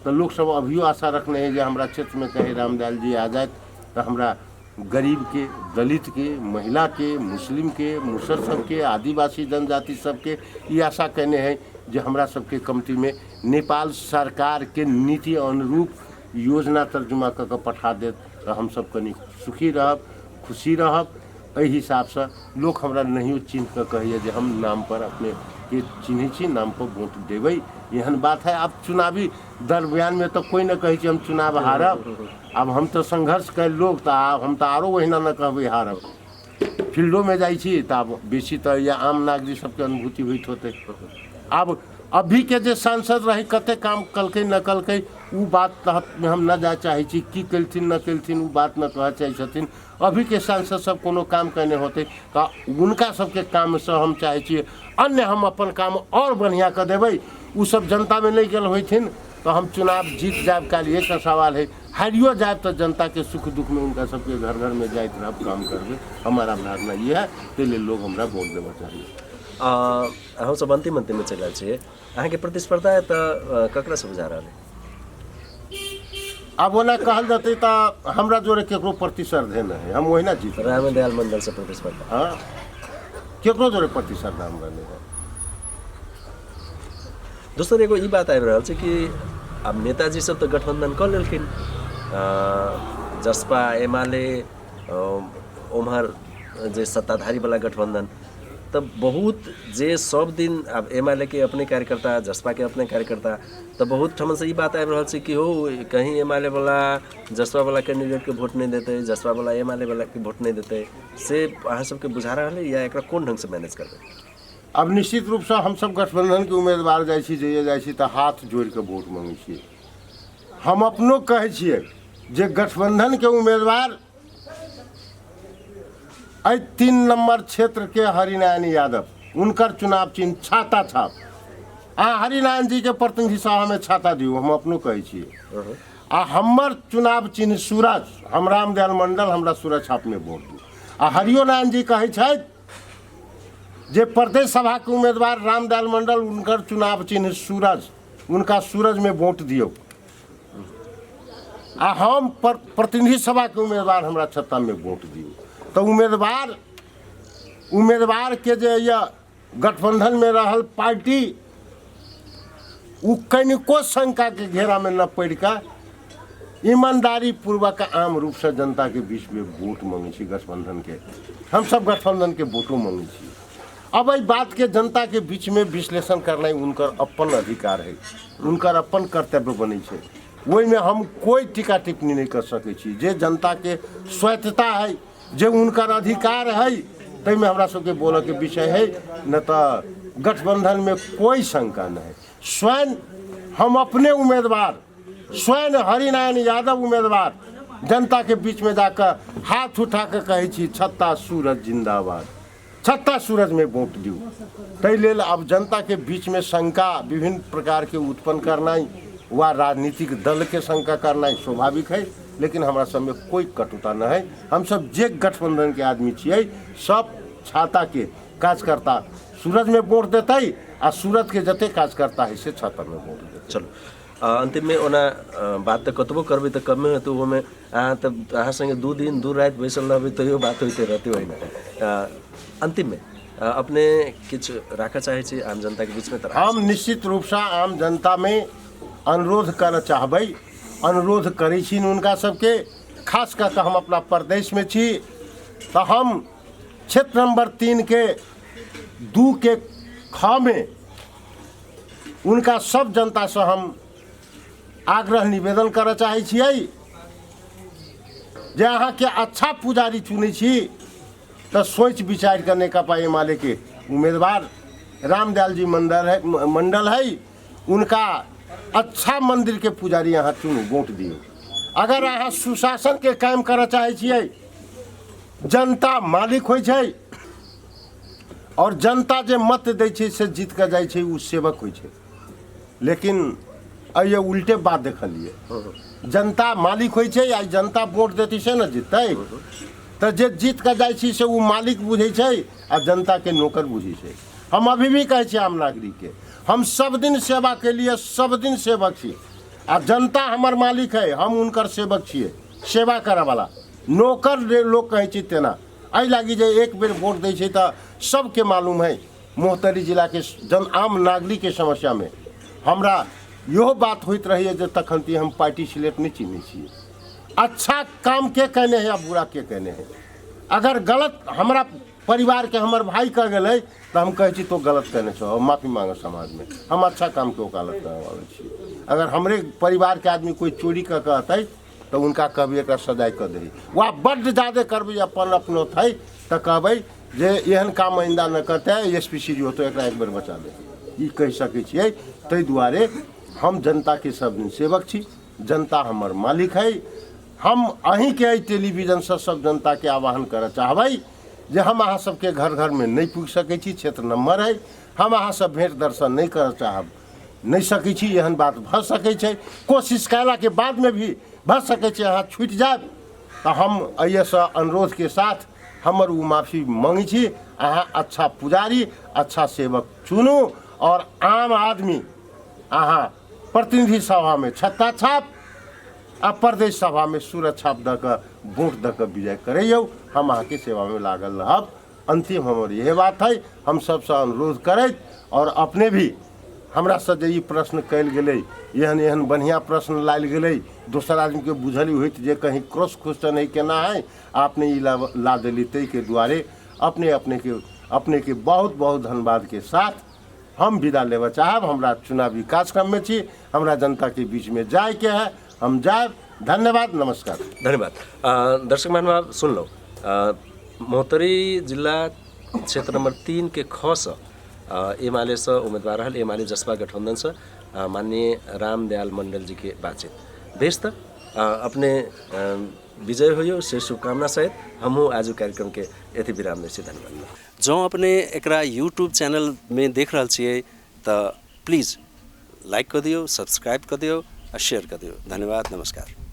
तऽ लोकसब अभियो आशा रखने है जे हमरा क्षेत्रमे कहीं रामदयाल जी आ जायत तऽ हमरा गरीबके, दलितके, महिलाके, मुस्लिमके, मुसर सबके, आदिवासी जनजाति सबके ई आशा कयने है जे हमरा सबके कमतीमे नेपाल सरकारके नीति अनुरूप योजना तर्जुमा कऽ कऽ पठा देत तऽ हमसब कनि सुखी रहब, खुशी रहब। एहि हिसाबसँ लोक हमरा नहियो चिन्ह कऽ कहैए जे हम नामपर अपनेके चिन्है छी, नामपर वोट देबै, एहन बात है। आब चुनावी दरमियानमे तऽ कोइ नहि कहै छै हम चुनाव हारब, आब हम तऽ संघर्ष कयल लोक तऽ आब हम तऽ आरो ओहिना नहि कहबै हारब। फील्डोमे जाइ छी तऽ आब बेसी तऽ या आम नागरिक सबके अनुभूति होइत होतै। आब अभीके जे सांसद रहै कते काम कलकै न कलकै ओ बात तहतमे हम नहि जाय चाहै छी, की केलथिन न केलथिन ओ बात नहि कहऽ चाहै छथिन। अभीके सांसद सब कोनो काम कयने होतै तऽ हुनका सबके कामसँ हम चाहै छियै अन्य हम अपन काम आओर बढ़िआँ कऽ देबै। ओ सब जनतामे नहि गेल होइथिन तऽ हम चुनाव जीत जायब काल्हि एकटा सवाल है, हारियो जायब तऽ जनताके सुख दुखमे हुनका सबके घर घरमे जाइत रहब, काम करबै, हमर अवधारणा इएह, ताहि लेल लोग हमरा वोट देबऽ चाहैए। अहूँसब अन्तिम अन्तिममे चलि रहल छियै, अहाँके प्रतिस्पर्धा एतऽ ककरासँ बुझा रहल है? आब ओना कहल जेतै तऽ हमरा जोरे केकरो प्रतिस्पर्धे नहि है, हम ओहिना जीत रामदयाल मंडल से प्रतिस्पर्धा। हाँ, केकरो जोरे प्रतिस्पर्धा हमरा नहि है। दोसर एगो ई बात आबि रहल छै कि आब नेताजी सब तऽ गठबंधन कऽ लेलखिन, जसपा एमाले ओम्हर जे सत्ताधारी वाला गठबंधन, तऽ बहुत जे सब दिन आब एमाले के अपने कार्यकर्ता, जसपा के अपने कार्यकर्ता, तऽ बहुत ठामसँ ई बात आबि रहल छै कि हौ कहीं एमाले वाला जसपा वाला कैंडिडेटके वोट नहि देतै, जसपा वाला एमाले वालाके वोट नहि देतै, से अहाँ सबके बुझा रहल है या एकरा कोन ढङ्गसँ मैनेज करबै? आब निश्चित रूपसँ हमसब गठबंधनके उम्मीदवार जाइ छी, जइए जाइ छी तऽ हाथ जोड़िकऽ वोट मङ्गै छियै। हम अपनो कहै छियै जे गठबंधनके उम्मीदवार एहि 3 नम्बर क्षेत्रके हरिनारायण यादव, हुनकर चुनाव चिन्ह छाता छाप। अहाँ हरिनारायण जीके प्रतिनिधि सभामे छाता दियौ, हम अपनो कहै छियै। आ हमर चुनाव चिन्ह सूरज, हम रामदयाल मंडल, हमरा सूरज छापमे वोट दियौ। आ हरिओ नारायण जी कहै छथि जे प्रदेश सभाके उम्मीदवार रामदयाल मंडल, हुनकर चुनाव चिन्ह सूरज, उनका सूरजमे वोट दियौ। आ हम प्रतिनिधि सभाके उम्मीदवार, हमरा छत्तामे वोट दियौ। तऽ उम्मीदवारके जे यऽ गठबंधनमे रहल पार्टी ओ कनिको शंकाके घेरामे न पड़ि कऽ ईमानदारी पूर्वक आम रूपसँ जनताके बीचमे वोट मङ्गै छी। गठबंधनके हमसब गठबंधनके वोटो मङ्गै छी। अब एहि बातके जनताके बीचमे विश्लेषण करनाइ हुनकर अपन अधिकार है, हुनकर अपन कर्तव्य बनै छै। ओहिमे हम कोइ टीका टिप्पणी नहि कर सकै छी। जे जनताके स्वायत्तता है, जे हुनकर अधिकार है, ताहिमे हमरा सबके बोलऽके विषय है। न तऽ गठबंधनमे कोइ शंका नहि है। स्वयं हम अपने उम्मीदवार, स्वयं हरिनारायण यादव उम्मीदवार जनता के बीच में जाकर हाथ उठा के कहै छी छत्ता सूरज जिंदाबाद, छत्ता सूरज में वोट दियौ। ताहि लेल आब जनता के बीच में शंका विभिन्न प्रकार के उत्पन्न करनाइ वा राजनीतिक दल के शंका करनाइ स्वाभाविक है, लेकिन हमरा सबमे कोई कटुता नहीं है। हम सब जे गठबंधन के आदमी छियै सब छाता के कार्यकर्ता सूरज में वोट देतै आ सूरज के जते कार्यकर्ता है से छाता में वोट देतै। चलू अंतिम में ओना बात तऽ कतबो करबै तऽ कमे हेतै, ओहोमे अहाँ तऽ अहाँ सङ्गे 2 दिन 2 राति बैसल रहबै तैयो बात होइते रहतै। ओहिना अंतिममे अपने किछु राखऽ चाहै छी आम जनताके बीचमे? तऽ हम निश्चित रूपसँ आम जनतामे अनुरोध करऽ चाहबै, अनुरोध करै छी हुनका सबके, खास कऽ कऽ हम अपना प्रदेशमे छी तऽ हम क्षेत्र नंबर 3 के 2 के ख में उनका सब जनतासँ हम आग्रह निवेदन करऽ चाहै छियै जे अहाँके अच्छा पुजारी चुनै छी तऽ सोचि विचारि कऽ नेकपा एमाले के उम्मीदवार रामदयाल जी मंडल है, मंडल है, उनका अच्छा मंदिर के पुजारी अहाँ चुनू, वोट दियौ। अगर अहाँ सुशासन के कायम करऽ चाहै छियै, जनता मालिक होइ छै और जनता जे मत दै छै से जीत कऽ जाइ छै, ओ सेवक होइ छै। लेकिन एहि उल्टे बात देखलियै, जनता मालिक होइ छै आ जनता वोट देतै से ने जीततै, तऽ जे जीत कऽ जाइ छै से ओ मालिक बुझै छै आ जनताके नौकर बुझै छै। हम अभी भी कहै छियै आम नागरिकके, हम सब दिन सेवा के लिए सब दिन सेवक छी आ जनता हमर मालिक है, हम हुनकर सेवक छियै, सेवा करऽवला नौकर लोक कहै छै तेना। एहि लागी जे एक बेर वोट दै छै तऽ सबके मालूम है महोत्तरी जिलाके जन आम नागरिकके समस्यामे हमरा इहो बात होइत रहैए जे तखन हम पार्टी सिलेक्ट नहि चिन्है छियै, अच्छा काम के कयने है आ बुरा के कयने है। अगर गलत हमरा परिवारके हमर भाई कह गेलै तऽ हम कहै छी तो गलत कयने छौ, माफी मांग समाजमे, हम अच्छा कामके वकालत करऽवाला छियै। अगर हमरे परिवारके आदमी कोइ चोरी कऽ कहतै तऽ हुनका कहबै एकरा सजाय कऽ दही, वा बड्ड जादे करबै अपन अपनो थै तऽ कहबै जे एहन काम आइंदा नहि करतै, एस पी सी जी होतै एकरा एक बेर बचा दे, ई कहि सकै छियै। ताहि दुआरे हम जनताके सब दिन सेवक छी, जनता हमर मालिक है। हम अहीँके एहि टेलीविजनसँ सब जनताके आह्वान करऽ चाहबै जे हम अहाँ सबके घर घरमे नहि पुगि सकै छी, क्षेत्र नम्बर है, हम अहाँसँ भेँट दर्शन नहि करऽ चाहब, नहि सकै छी, एहन बात भऽ सकै छै, कोशिश कयलाके बादमे भी भऽ सकै छै अहाँ छुटि जायब, तऽ हम एहिसँ अनुरोधके साथ हमर ओ माफी माँगै छी। अहाँ अच्छा पुजारी अच्छा सेवक चुनू और आम आदमी अहाँ प्रतिनिधि सभामे छत्ता छाप आ प्रदेश सभामे सूरज छाप दऽ कऽ वोट दऽ कऽ विजय करैयौ, हम अहाँके सेवामे लागल रहब। अंतिम हमर इहे बात है, हम सबसँ अनुरोध करैत और अपने भी हमरासँ जे ई प्रश्न कयल गेलै, एहन एहन बढ़िआँ प्रश्न लायल गेलै, दोसर आदमीके बुझल होइत जे कहीं क्रॉस क्वेश्चन है केना है, अपने ई ला देली, ताहिके दुआरे अपने अपनेके बहुत बहुत धन्यवादके साथ हम विदा लेबऽ चाहब। हमरा चुनावी कार्यक्रममे छी, हमरा जनताके बीचमे जाइके है, हम जायब। धन्यवाद, नमस्कार। धन्यवाद। दर्शक महानुभाव सुनलहुँ, महोत्तरी जिल्ला क्षेत्र नम्बर 3 के ख सँ एमाले सँ उम्मेदवार रहल एमाले जसपा गठबन्धन सँ माननीय रामदयाल मण्डल जी के बातचीत। बेस तऽ अपने विजय होइयो से शुभकामना सहित हमहूँ आजु कार्यक्रम के एति विराम दै छी। धन्यवाद। जँ अपने एकरा यूट्यूब चैनलमे देख रहल छियै तऽ प्लीज लाइक कऽ दियौ, सब्सक्राइब कऽ दियौ आ शेयर कऽ दियौ। धन्यवाद, नमस्कार।